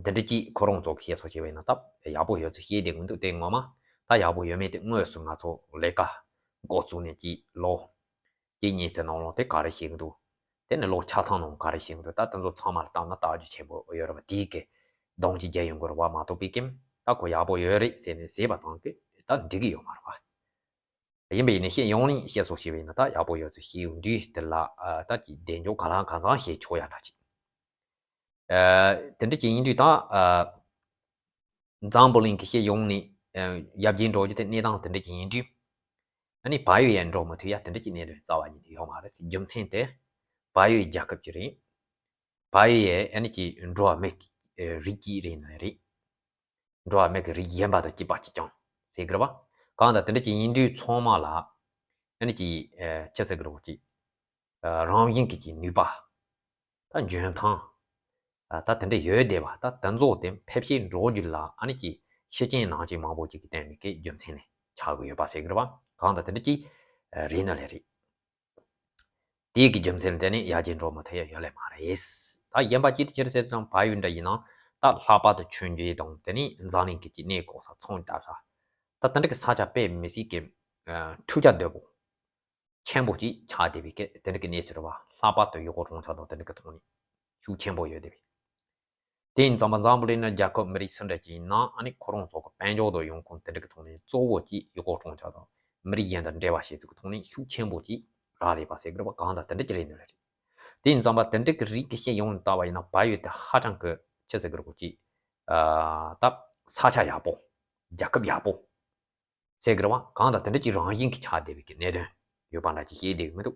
འདི་འདྲ་ཅིག་ཁོ་རང་ཚོ་གི་བཤད་སྲོལ་བྱས་པ་ཡིན་ན་ད་ཡག་པོ་ཡོད་ཚུལ་བཤད་བསྡད་ཀྱི་འདུག་དེ་ངོ་མ་ད་ཡག་པོ་ཡོད་མེད་དེ་དངོས་སུ་ང་ཚོ་ལས་ཀ་འགོ་བཙུགས་ནས་ཅིག་ལོ་གཅིག་གཉིས་ཙམ་ནང་ལོགས་དེ་ག་རེ་བྱེད་ཀྱི་འདུག་དེ་ནས་ལོ་ཆ་ཚང་ནང་ག་རེ་བྱེད་ཀྱི་འདུག་ད་དེ་ཚོ་ཚང་མ་ལ་བལྟས་ན་ལྟ་རྒྱུ་ཆེན་པོ་ཡོད་རེད་བ། དེའི་གི་གདོང་གཅིག་རྒྱག་ཡོང་གི་རེད་བ། མ་གཏོགས་པའི་གི་ད་ཁོ་ཡག་པོ་ཡོད་རེད་ཟེར་ནས་ཟེར་བ་ཙམ་གྱིས་ད་འགྲིག་གི་ཡོད་མ་རེད་བ། ཡིན་པ་ཡིན་ནའི་བཤད་ཡོང་ནས་བཤད་སྲོལ་བྱས་པ་ཡིན་ན་ད་ཡག་པོ་ཡོད་ཚུལ་བཤད་ཡོང་དུས་དེ་ལ་ཨ། ད་ཅིག་གདེང་འཇོག་གང་ལ་གང་འཚམ་བྱེད་ཆོག་ཡ་འདྲ་ཅིག་ཨ། དེ་འདྲ་ཅིག་ཡིན་དུས་ད་ཨ། འཛམ་བུ་གླིང་གི་བཤད་ཡོང་ནས་ཨ། ཡར་རྒྱས་འགྲོ་རྒྱུ་དེ་གནས་སྟངས་དེ་འདྲ་ཅིག་ཡིན་དུས་ཨ་ནི་བལ་ཡུལ་ཡང་འགྲོ་མི་ཐུབ་ཡ་དེ་འདྲ་ཅིག་གནད་དོན་རྩ་བ་ཉིད་ནས་ཡོད་མ་རེད། རྒྱུ་མཚན་དེ་བལ་ཡུལ་རྒྱལ་ཁབ་ཅིག་རེད། བལ་ཡུལ་ཡ་ཨ་ནི་ཅིག་འགྲོ་བ་མི་རིགས་ཅིག་རེད་ན་རེད། འགྲོ་བ་མི་གི་རིགས་གཞན་པ་དང་གཅིག་པ་གཅིག་རྐྱང་ཟེར་གི་རེད་བ། གང་ལྟར་དེ་འདྲ་ཅིག་ཡིན་དུས་ཚང་མ་ལ་ཨ་ནི་ཅིག་ཨ། ཅི་ཟེར་གི་རེད་བ། ཅིག་ཨ། རང་བཞིན་གྱི་ཅིག་ནུས་པ། ད་འཇོན་ཐང་། ཨ། ད་དེ་འདྲ་ཡོད་བསྡད་པ། ད་དེ་ཚོ་དེ་འཕེལ་རྒྱས་འགྲོ་རྒྱུ་ལ་ཨ་ནི་ཅིག་ཤུགས་རྐྱེན་ནང་བཞིན་མང་པོ་ཅིག་གིས་བརྟེན་པའི་གི་རྒྱུ་མཚན་ལས་ཆགས་ཀྱི་ཡོད་པ་ཟེར་གི་རེད་བ། གང་ལྟར་དེ་འདྲ་ཅིག་ཨ། རེད་ན་ལས་རེད། དེའི་གི་རྒྱུ་མཚན་ལ་བརྟེན་ནས་ཡར་རྒྱས་འགྲོ་མི་ཐུབ་ཡ་ཡོད་ལེ་མ་རེད། ད་གཞན་པ་ཅིག་ཏུ་ཅི་རེད་ཟེར་ཙང་བལ་ཡུལ་འདྲ་ཡིན་ན་ད་ལྷག་པར་དུ་མཆོད་མཇལ་དང་དེ་ནས་འཛམ་གླིང་གི་ཅིག་གནས་སྐོར་ས་ཚོང་བཏབ་ས། ད་དེ་འདྲ་གི་ས་ཆ་དཔེ་མི་སྲིད་ཀྱི་ཨ། འཕྲུལ་ཆ་དོད་པོ་ཆེན་པོ་ཅིག་ཆགས་བསྡད་པའི་གི་དེ་འདྲ་གི་གནས་ཚུལ་རེད་བ། ལྷག་པར་དུ་ཡུལ་སྐོར་གྲོང་ཁྱེར་དང་དེ་འདྲ་གི་ཐོག་ནས་ཤུགས་ཆེན་པོ་ཡོད་བསྡད་པའི། དེ་ཡིན་ཙང་མ་འཛམ་བུ་གླིང་ནང་རྒྱལ་ཁབ་མི་རིགས་སུ་འདྲ་ཅིག་ཡིན་ན་ཨ་ནི་ཁོ་རང་ཚོ་གི་དཔལ་འབྱོར་དང་ཡོང་ཁུངས་དེ་འདྲ་གི་ཐོག་ནས་གཙོ་བོ་ཅིག་ཡུལ་སྐོར་གྲོང་ཁྱེར་དང་མི་རིགས་གཞན་དང་འབྲེལ་བ་བྱེད་ཚུལ་གི་ཐོག་ནས་ཤུགས་ཆེན་པོ་ཅིག་རག་ལས་པ་ཟེར་གི་རེད་བ། གང་ལྟར་དེ་འདྲ་ཅིག་རེད་ནི་རེད། དེ་ཡིན་ཙང་མ་དེ་འདྲ་གི་རིགས་ཀྱི་བཤད་ཡོང་ནས་བལྟས་པ་ཡིན་ན་བལ་ཡུལ་དེ་ཧ་ཅང་གི་ཅི་ཟེར་གི་རེད་གོ་ཅིག་ཨ། ད་ས་ཆ་ཡག་པོ། རྒྱལ་ཁབ་ཡག་པོ། ཟེར་གི་རེད་བ། གང་ལྟར་དེ་འདྲ་ཅིག་རང་བཞིན་གྱིས་ཆགས་བསྡད་པའི་གི་གནད་དོན་ཡོད་པ་འདྲ་ཅིག་བཤད་བསྡད་ཀྱི་མི་འདུག་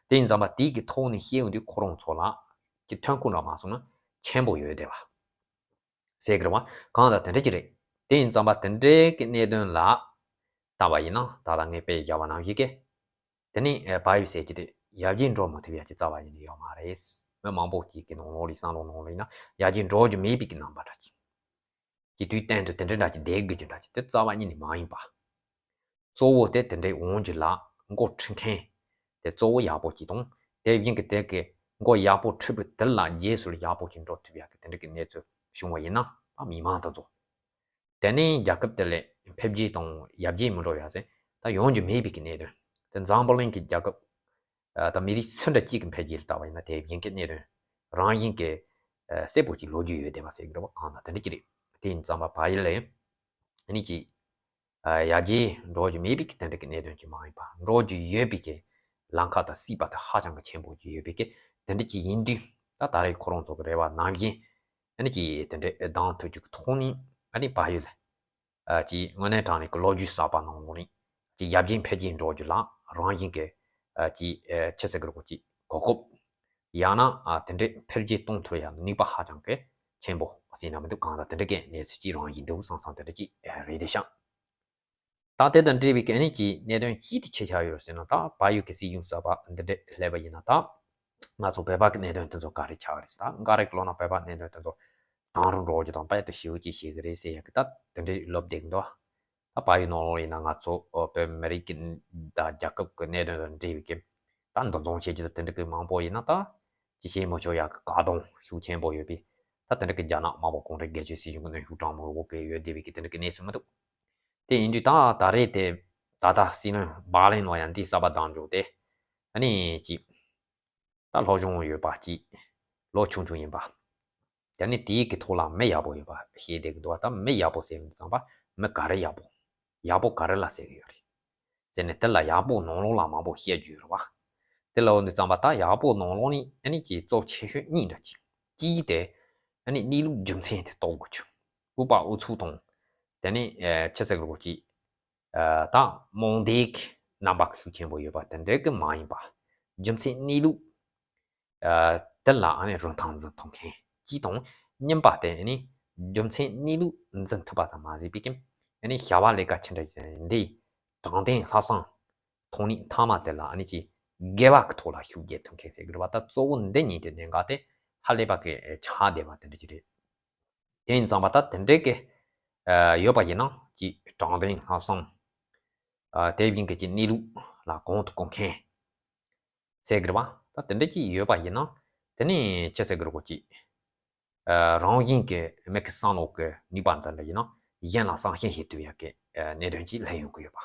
དེ་ཡིན་ཙང་མ་དེའི་གི་ཐོག་ནས་བཤད་ཡོང་དུས་ཁོ་རང་ཚོ་ལ་ཅིག་ཐོན་ཁུངས་འདྲ་མ་སོང་ན་ཆེན་པོ་ཡོད་བསྡད་པ་ཟེར་གི་རེད་བ། གང་ལྟར་དེ་འདྲ་ཅིག་རེད། དེ་ཡིན་ཙང་མ་དེ་འདྲའི་གི་གནད་དོན་ལ་བལྟས་པ་ཡིན་ན་ད་ལྟ་ངས་དཔེ་བཞག་པ་ནང་བཞིན་གི་དེ་ནི་བལ་ཡུལ་ཟེར་གྱི་དེ་ཡར་རྒྱས་འགྲོ་མི་ཐུབ་ཡ་ཅིག་རྩ་བ་ཉིད་ནས་ཡོད་མ་རེད། མི་མང་པོ་ཅིག་གི་ནང་ལོགས་ལ་བསམ་བློ་ནང་ལ་ཡིན་ན་ཡར་རྒྱས་འགྲོ་རྒྱུ་མེད་པའི་གི་རྣམ་པ་འདྲ་ཅིག་སྤྱི་འཐུས་སྟེང་དུ་དེ་འདྲ་འདྲ་ཅིག་བསྡད་དགོས་རྒྱུ་འདྲ་ཅིག་དེ་རྩ་བ་ཉིད་ནས་མ་ཡིན་པ། གཙོ་བོ་དེ་དེ་འདྲའི་འོང་རྒྱུ་ལ་འགོ་ཁྲིད་མཁན་དེ་གཙོ་བོ་ཡག་པོ་ཅིག་དང་དེ་བཞིན་གྱི་དེ་གི་འགོ་ཡག་པོ་ཁྲིད་པའི་དེ་ལ་རྗེས་སུ་ཡག་པོ་ཅིག་འགྲོ་ཐུབ་ཡག་གི་དེ་འདྲ་གི་གནས་ཚུལ་བྱུང་བ་ཡིན་ན་ད་མི་མང་དེ་ཚོ་དེ་ནས་རྒྱལ་ཁབ་དེ་ལ་འཕེལ་རྒྱས་དང་ཡར་རྒྱས་མི་འགྲོ་ཡ་ཟེར་ད་ཡོང་རྒྱུ་མེད་པའི་གི་གནད་དོན་དེ་འཛམ་བུ་གླིང་གི་རྒྱལ་ཁབ་ད་མི་རིགས་སུ་འདྲ་གཅིག་གི་འཕེལ་རྒྱས་ལ་བལྟས་པ་ཡིན་ན་དེ་བཞིན་གྱི་གནད་དོན་རང་བཞིན་གྱི་གསལ་པོ་ཅིག་ལོ་རྒྱུས་ཡོད་བསྡད་པ་ཟེར་གི་རེད་བ། གང་ལྟར་དེ་འདྲ་ཅིག་རེད། དེ་ཡིན་ཙང་མ་བལ་ཡུལ་ལ་ནི་ཅིག་ཡར་རྒྱས་འགྲོ་རྒྱུ་མེད་པའི་གི་དེ་འདྲ་གི་གནད་དོན་ཅིག་མ་ཡིན་པ། འགྲོ་རྒྱུ་ཡོད་པའི་གི་ལམ་ཁ་དང་སྲིད་པ་དེ་ཧ་ཅང་གི་ཆེན་པོ་ཅིག་ཡོད་པའི་གི་དེ་འདྲ་ཅིག་ཡིན་དུས་ད་ད་རེས་ཁོ་རང་ཚོ་གི་རེ་བ་ནང་བཞིན་ནི་ཅིག་དེ་འདྲ་འདང་ཐུབ་རྒྱུ་གི་ཐོག་ནས་ཨ་ནི་བལ་ཡུལ་ལ། ཨ། ཅིག་དངོས་གནས་དྲང་གནས་ཀྱི་ལོ་རྒྱུས་གསར་པ་ནང་ལོགས་ནས་ཅིག་ཡར་རྒྱས་འཕེལ་རྒྱས་འགྲོ་རྒྱུ་ལ་རང་བཞིན་གྱི་ཨ། ཅིག་ཨ། ཆི་ཟེར་གི་རེད་གོ་ཅིག་གོ་སྐབས་ཡང་ན་ཨ། དེ་འདྲའི་འཕེལ་རྒྱས་གཏོང་ཐུབ་ཡག་ནུས་པ་ཧ་ཅང་གི་ཆེན་པོ་ཟེར་ན་མི་འདུག་གང་ལྟར་དེ་འདྲ་གི་གནས་ཚུལ་ཅིག་རང་བཞིན་འདུག་བསམ་བསམ་དེ་འདྲ་ཅིག་ཨ། རེད་དེ་ཤག་ད་དེ་དང་འབྲེལ་བའི་གི་ཨ་ནི་ཅིག་གནད་དོན་ཅིག་དེ་ཆེ་ཆགས་ཡོད་ཟེར་ན། ད་བལ་ཡུལ་གྱི་སྲིད་གཞུང་གསར་པ་འདི་འདྲ་སླེབས་པ་ཡིན་ན་ད་ང་ཚོ་བོད་པ་གི་གནད་དོན་དེ་ཚོ་ག་རེ་ཆགས་རེད་ཟེར། ད་འགའ་རེ་གི་ལོ་ན་བོད་པ་གནད་དོན་དེ་ཚོ་ དང་རུ་འགྲོ་རྒྱུ་དང་དཔལ་དུ་ཞེ་པོ་ཅིག་ཤེས་གི་རེད་ཟེར་ཡག་གི་ད་དེ་འདྲའི་ལབ་བསྡད་གི་འདུག་ད་བལ་ཡུལ་ནང་ལོགས་ཡིན་ན་ང་ཚོ་ཨོ་བོད་མི་རིགས་ཀྱི་དང་རྒྱལ་ཁབ་ཀྱི་གནད་དོན་དང་འབྲེལ་བའི་གི་ད་འདུ་འཛོམས་བྱེད་རྒྱུ་དང་དེ་འདྲ་གི་མང་པོ་ཡིན་ན་ད་ཅི་བྱེད་མི་ཆོག་ཡག་གི་བཀག་སྡོམ་ཤུགས་ཆེན་པོ་ཡོད་པས་ད་དེ་འདྲ་གི་རྒྱ་ནག་དམར་པོ་གུང་ཁྲན་སྒེར་གཅོད་སྲིད་གཞུང་གི་གནོན་ཤུགས་དྲག་མོ་འོག་གི་ཡོད་བསྡད་པའི་གི་དེ་འདྲ་གི་གནས་ཚུལ་མི་འདུག་དེ་ཡིན་དུས་ད་ད་རེས་དེ་ད་ལྟ་སྲིད་བློན་བྷ་ལན་ལ་ཡང་འདི་གསར་པ་བདམས་འཇོག་དེ་ཨ་ནི་ཅི་ད་སློབ་སྦྱོང་ཡོད་པ་ཅིག་ལོ་ཆུང་ཆུང་ཡིན་པ། དེ་ནི་དེའི་གི་ཐོག་ལ་མི་ཡག་པོ་ཡོད་པ་ཤེས་བསྡད་གི་འདུག་བ། ད་མི་ཡག་པོ་ཟེར་ཡོང་དུས་ཙམ་པ་མི་ག་རེ་ཡག་པོ། ཡག་པོ་ག་རེ་ལ་ཟེར་གི་ཡོད་རེད། ཟེར་ནས་དེ་ལ་ཡག་པོ་ནང་ལོགས་ལ་མང་པོ་བཤད་རྒྱུ་ཡོད་རེད་བ། དེ་ལ་འོང་དུས་ཙམ་པ་ད་ཡག་པོ་ནང་ལོགས་ནི་ཨ་ནི་ཅིག་གཙོ་ཆེ་ཤོས་གཉིས་འདྲ་ཅིག་གཅིག་དེ་ཨ་ནི་གནས་ལུགས་རྒྱུ་མཚན་དེ་རྟོགས་དགོས་ཆུ། ཨུ་པ་ཨུ་ཚུགས་དང་། དེ་ནི་ཆི་ཟེར་གི་རེད་གོ་ཅིག་ད་རྨོངས་དད་ཀྱི་རྣམ་པ་ཤུགས་ཆེན་པོ་ཡོད་པ་དེ་འདྲ་གི་མ་ཡིན་པ། རྒྱུ་མཚན་གནས་ལུགས་དེ་ལ་ཨ་ནི་རིན་ཐང་འཛིན་ཐུབ་མཁན་གཅིག་དང་གཉིས་པ་དེ་ཨ་ནི་རྒྱུ་མཚན་གནས་ལུགས་འཛིན་ཐུབ་པ་ཙམ་མ་ཟད་པའི་ཀྱང་ཨ་ནི་བྱ་བ་ལས་ཀ་ཆེ་འདྲ་ཡིན་འདི་དྲང་བདེན་ལྷག་བསམ་ཐོག་ནས་མཐའ་མ་དེ་ལ་ཨ་ནི་ཅིག་དགེ་བ་གི་ཐོག་ལ་ཤུགས་རྒྱག་ཐུབ་མཁན་ཟེར་གི་རེད་བ། ད་གཙོ་བོ་འདི་གཉིས་དེ་གནད་འགག་དེ་ཧ་ལས་པ་གི་ཆགས་བསྡད་པ་དེ་འདྲ་ཅིག་རེད། དེ་ཡིན་ཙང་པ་ད་དེ་འདྲའི་གི་ཡོད་པ་ཡིན་ན་ཅིག་དྲང་བདེན་ལྷག་བསམ་དེ་བཞིན་གི་ཅིག་གནས་ལུགས་ལ་གོང་དུ་བཀུར་མཁན་ཟེར་གི་རེད་བ། ད་དེ་འདྲ་ཅིག་ཡོད་པ་ཡིན་ན་དེ་ནི་ཅི་ཟེར་གི་རེད་གོ་ཅིག་རང་བཞིན་གྱི་མི་གི་བསམ་བློ་གི་ནུས་པ་འདི་འདྲ་ཡིན་ན་གཞན་ལ་བསམ་ཤེས་བྱེད་ཐུབ་ཡག་གི་གནད་དོན་ཅིག་སླེབས་ཡོང་གི་ཡོད་པ།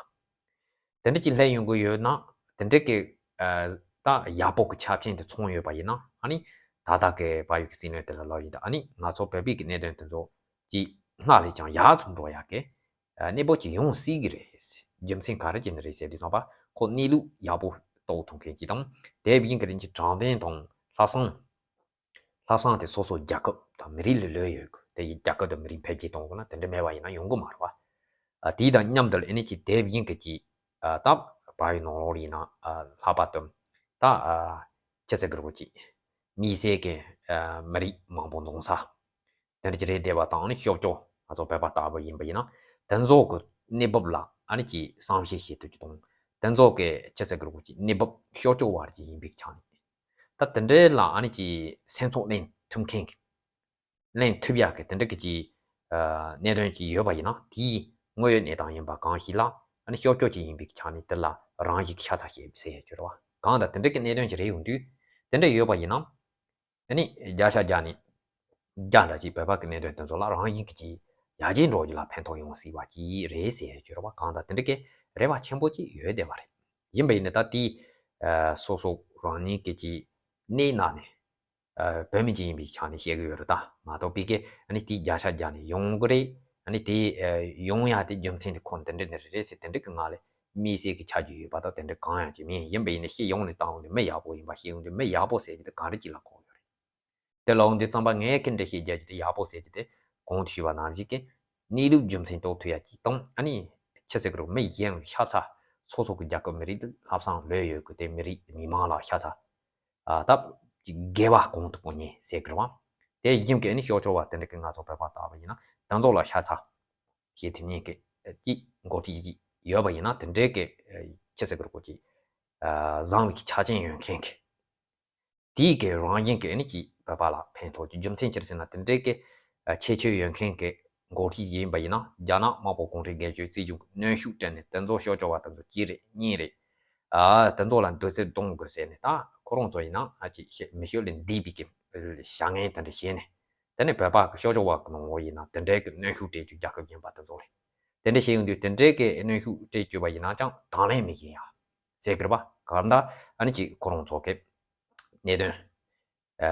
དེ་འདྲ་ཅིག་སླེབས་ཡོང་གི་ཡོད་ན་དེ་འདྲ་གི་ད་ཡག་པོ་གི་ཆ་རྐྱེན་དེ་ཚང་ཡོད་པ་ཡིན་ན་ཨ་ནི་ད་ལྟ་གི་བལ་ཡུལ་གི་སྲིད་བློན་དེ་ལ་ལབ་ཡིན་ད་ཨ་ནི་ང་ཚོ་བོད་པའི་གི་གནད་དོན་དེ་ཚོ་ཅིག་སྔར་ལས་ཀྱང་ཡག་ཙམ་འགྲོ་ཡག་གི་གནས་བབ་ཅིག་ཡོང་སྲིད་གི་རེད། རྒྱུ་མཚན་ག་རེ་བྱས་ནས་རེད་ཟེར་དུས་ཙམ་པ་ཁོ་གནས་ལུགས་ཡག་པོ་རྟོགས་ཐུབ་མཁན་ཅིག་དང་དེ་བཞིན་གི་རིན་གྱི་དྲང་བདེན་དང་ལྷག་བསམ། ལྷག་བསམ་དེ་སོ་སོ་རྒྱལ་ཁབ་དང་མི་རིགས་ལ་ལོས་ཡོད་གི་དེ་ཡི་རྒྱལ་ཁབ་དང་མི་རིགས་འཕེལ་རྒྱས་གཏོང་དགོས་ན་དེ་འདྲ་མེད་པ་ཡིན་ན་ཡོང་གི་མ་རེད་བ། ཨ་དེའི་དང་མཉམ་དུ་ཨ་ནི་ཅིག་དེ་བཞིན་གི་ཅིག་ཨ་ད་བལ་ཡུལ་ནང་ལོགས་ཡིན་ན་ཨ་ལྷག་པར་དུ་ད་ཨ་ཅི་ཟེར་གི་རེད་གོ་ཅིག་མི་སེར་གི་ཨ་མི་རིགས་མང་པོ་འཛོམས་ས་དེ་འདྲ་ཅིག་རེད་བསྡད་པ་དང་ཨ་ནི་ཤོག་ཅོག་ང་ཚོ་བོད་པ་ལྟ་བུ་ཡིན་པ་ཡིན་ན་དེ་ཚོ་གི་གནས་བབ་ལ་ཨ་ནི་ཅིག་བསམ་ཤེས་བྱེད་ཐུབ་ཀྱི་དང་དེ་ཚོ་གི་ཅི་ཟེར་གི་རེད་གོ་ཅིག་གནས་བབ་ཤོག་ཅོག་བར་གྱི་ཡིན་པའི་ཆ་ནས། ད་དེ་འདྲའི་ལ་ཨ་ནི་ཅིག་སེམས་ཚོར་ལེན་ཐུབ་མཁན་གྱི་ལེན་ཐུབ་ཡག་གི་དེ་འདྲ་གི་ཅིག་ཨ་གནད་དོན་ཅིག་ཡོད་པ་ཡིན་ན་དེའི་དངོས་ཡོད་གནས་སྟངས་ཡིན་པ་གང་ཞིག་ལ་ཨ་ནི་ཤོག་ཅོག་ཅིག་ཡིན་པའི་ཆ་ནས་དེ་ལ་རང་ཞིག་ཤ་ཚ་ཞེས་ཟེར་ཡ་ཅིག་ཡོད་རེད་བ། གང་ལྟར་དེ་འདྲ་གི་གནད་དོན་ཅིག་རེད་ཡོང་དུས་དེ་འདྲ་ཡོད་པ་ཡིན་ན་ཨ་ནི་བརྒྱ་ཆ་བརྒྱ་ནས་བརྒྱ་འདྲ་ཅིག་བོད་པ་གི་གནད་དོན་དེ་ཚོ་ལ་རང་ཞིག་གི་ཅིག་ཡར་རྒྱས་འགྲོ་རྒྱུ་ལ་ཕན་ཐོགས་ཡོང་སྲིད་པ་ཅིག་རེད་ཟེར་ཡ་ཅིག་ཡོད་རེད་བ། གང་ལྟར་དེ་འདྲ་གི་རེ་བ་ཆེན་པོ་ཅིག་ཡོད་བསྡད་པ་རེད། ཡིན་པ་ཡིན་ན་ད་དེ་ཨ་སོ་སོ་རང་ཉིད་ཀྱི་ཅིག་གནས་ནང་ནས་ཨ་བོད་མི་ཅིག་ཡིན་པའི་ཆ་ནས་བཤད་གི་ཡོད་རེད་ད། མ་གཏོགས་པའི་གི་ཨ་ནི་དེ་བརྒྱ་ཆ་བརྒྱ་ནས་ཡོང་གི་རེད། ཨ་ནི་དེ་ཨ་ཡོང་ཡ་དེ་རྒྱུ་མཚན་དེ་ཁོ་འདི་འདྲ་འདི་འདྲ་རེད་ཟེར་དེ་འདྲ་གི་ངང་ལས་དམིགས་བསལ་གི་ཆ་རྒྱུས་ཡོད་པ་དང་དེ་འདྲ་གང་ཡང་ཅིག་མིན། ཡིན་པ་ཡིན་ན་ཤེས་ཡོང་ནས་བཏང་ཡོང་དུས་མི་ཡག་པོ་ཡིན་པ་ཤེས་ཡོང་དུས་མི་ཡག་པོ་ཟེར་གི་དེ་ག་རེ་ཅིག་ལ་གོ་ཡོད་རེད། དེ་ལ་འོང་དུས་ཙམ་པ་ངས་གི་འདྲ་བཤད་རྒྱུ་དེ་ཡག་པོ་ཟེར་རྒྱུ་དེ་གོང་དུ་ཞུས་པ་ནང་བཞིན་གི་གནས་ལུགས་རྒྱུ་མཚན་རྟོགས་ཐུབ་ཡ་ཅིག་དང་ཨ་ནི་ཆི་ཟེར་གི་རུང་མི་གཞན་ལ་ཤ་ཚ་སོ་སོ་གི་རྒྱལ་ཁབ་མི་རིགས་ལ་ལྷག་བསམ་ལོས་ཡོད་གི་དེ་མི་རིགས་མི་མང་ལ་ཤ་ཚ་ཨ་ད་དགེ་བ་གོང་དུ་སྤོང་ཉེན་ཟེར་གི་རེད་བ། དེ་བཞིན་གི་ཨ་ནི་ཤོག་ཅོག་བ་དེ་འདྲ་གི་ང་ཚོ་བོད་པ་ལྟ་བུ་ཡིན་ན་དེ་ཚོ་ལ་ཤ་ཚ་བྱེད་ཐུབ་ཉེན་གི་ཅིག་འགོ་ཁྲིད་ཅིག་ཡོད་པ་ཡིན་ན་དེ་འདྲའི་གི་ཆི་ཟེར་གི་རུང་གི་ཅིག་བཟང་བའི་ཆ་རྐྱེན་ཡོད་མཁན་གི་དེའི་གི་རང་བཞིན་གི་ཨ་ནི་ཀྱི་བོད་པ་ལ་ཕན་ཐོགས་ཀྱི་རྒྱུ་མཚན་ཅི་རེད་ཟེར་ན། དེ་འདྲའི་གི་ཁྱད་ཆོས་ཡོད་མཁན་གི་འགོ་ཁྲིད་ཡིན་པ་ཡིན་ན་རྒྱ་ནག་དམར་པོ་གུང་ཁྲན་སྒེར་གཅོད་སྲིད་གཞུང་གི་གནོན་ཤུགས་སྤྲད་ནས་དེ་ཚོ་ཤོག་ཅོག་བ་དེ་ཚོ་གཅིག་རེད་གཉིས་རེད། ཨ་དེ་ཚོ་ལ་འདོད་སེམས་གཏོང་དགོས་ཟེར་ནས་ད་ཁོ་རང་ཚོ་ཡིན་ན་ཨ་ཅིག་མི་ཤོད་ལས་འདས་པའི་གི་བྱ་ངན་དེ་འདྲ་བྱས་ནས་དེ་ནས་བོད་པ་གི་ཤོག་ཅོག་བ་གི་ནང་ལོགས་ཡིན་ན་དེ་འདྲའི་གི་གནོན་ཤུགས་སྤྲད་རྒྱུ་རྒྱལ་ཁབ་གཞན་པ་དེ་ཚོ་རེད། དེ་འདྲ་བྱས་ཡོང་དུས་དེ་འདྲའི་གི་གནོན་ཤུགས་སྤྲད་བཅུག་པ་ཡིན་ན་ཅང་དང་ལེན་མི་བྱེད་ཡ། ཟེར་གི་རེད་པ། གང་ལྟར་ཨ་ནི་ཅིག་ཁོ་རང་ཚོ་གི་གནད་དོན་ཨ་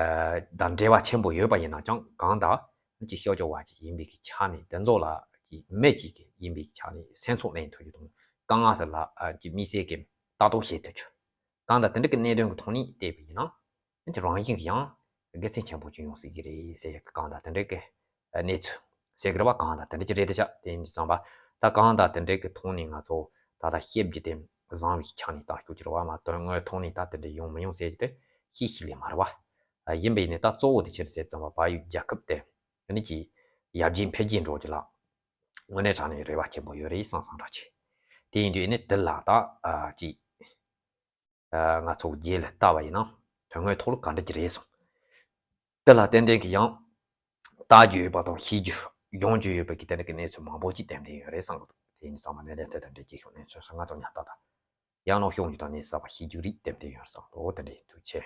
དང་འབྲེལ་བ་ཆེན་པོ་ཡོད་པ་ཡིན་ན་ཅང་གང་ལྟར་ཨ་ནི་ཅིག་ཤོག་ཅོག་བ་ཅིག་ཡིན་པའི་གི་ཆ་ནས་དེ་ཚོ་ལ་ཅིག་མི་ཅིག་གི་ཡིན་པའི་གི་ཆ་ནས་སེམས་ཚོར་ལེན་ཐུབ་རྒྱུ་དང་དཀའ་ངལ་དེ་ལ་ཨ་ཅིག་དམིགས་བསལ་གི་ལྟ་རྟོག་བྱེད་ཐུབ་རྒྱུ། གང་ལྟར་དེ་འདྲ་གི་གནད་དོན་གི་ཐོག་ནས་བལྟས་པ་ཡིན་ན། ཨ་ནི་རང་བཞིན་གྱིས་ཡང་དགེ་མཚན་ཆེན་པོ་ཅིག་ཡོང་སྲིད་ཀྱི་རེད་ཟེར་ཡག་གི་གང་ལྟར་དེ་འདྲའི་གི་གནས་ཚུལ་ཟེར་གི་རེད་བ། གང་ལྟར་དེ་འདྲ་ཅིག་རེད་དེ་ཆ་དེ་ཡིན་དུས་ཙམ་པ་ད་གང་ལྟར་དེ་འདྲའི་གི་ཐོག་ནས་ང་ཚོ་ད་ལྟ་ཤེས་རྒྱུ་དེ་བཟང་བའི་ཆ་ནས་ལྟ་རྒྱུ་ཅིག་རེད་བ། མ་དོན་དངོས་ཐོག་ནས་ད་དེ་འདྲ་ཡོང་མི་ཡོང་ཟེར་རྒྱུ་དེ་ཤེས་ཤེས་ལས་མ་རེད་བ། ཡིན་པ་ཡིན་ནའི་ད་གཙོ་བོ་དེ་ཕྱིར་ཟེར་ཙམ་པ་བལ་ཡུལ་རྒྱལ་ཁབ་དེ་ཨ་ནི་ཅིག་ཡར་རྒྱས་འཕེལ་རྒྱས་འགྲོ་རྒྱུ་ལ་དངོས་གནས་དྲང་གནས་རེ་བ་ཆེན་པོ་ཡོད་རེད་བསམ་བསམ་འདྲ་ཆེ། དེ་ཡིན་དུས་ཨ་ནི་དེ་ལ་ད་ཨ་ཅིག་ང་ཚོ་རྗེས་ལ་ལྟ་བ་ཡིན་ན་དོན་དངོས་ཐོག་ལ་ག་འདྲ་ཅིག་རེད་སོང་། དེ་ལ་ཏན་ཏན་གྱི་ཡང་ ལྟ་རྒྱུ་ཡོད་པ་དང་ཤེས་རྒྱུ་ཡོང་རྒྱུ་ཡོད་པའི་གི་དེ་འདྲ་གི་གནས་ཚུལ་མང་པོ་ཅིག་ལྡན་བསྡད་ཡོད་རེད་བསམ་གི་འདུག་དེ་ཡིན་ཙང་མ་ནས་ལས་དེ་དང་འབྲེལ་གྱི་ཤོག་གནས་ཚུལ་ང་ཚོ་ཉག་ཏག་ཏག་ཡང་ན་ཤོང་རྒྱུ་དང་གནས་ཚུལ་གསར་པ་ཤེས་རྒྱུ་རིགས་ལྡན་བསྡད་ཡོད་རེད་བསམ་གི་འདུག་དེ་འདྲ་ཡིན། ཐུགས་རྗེ་ཆེ།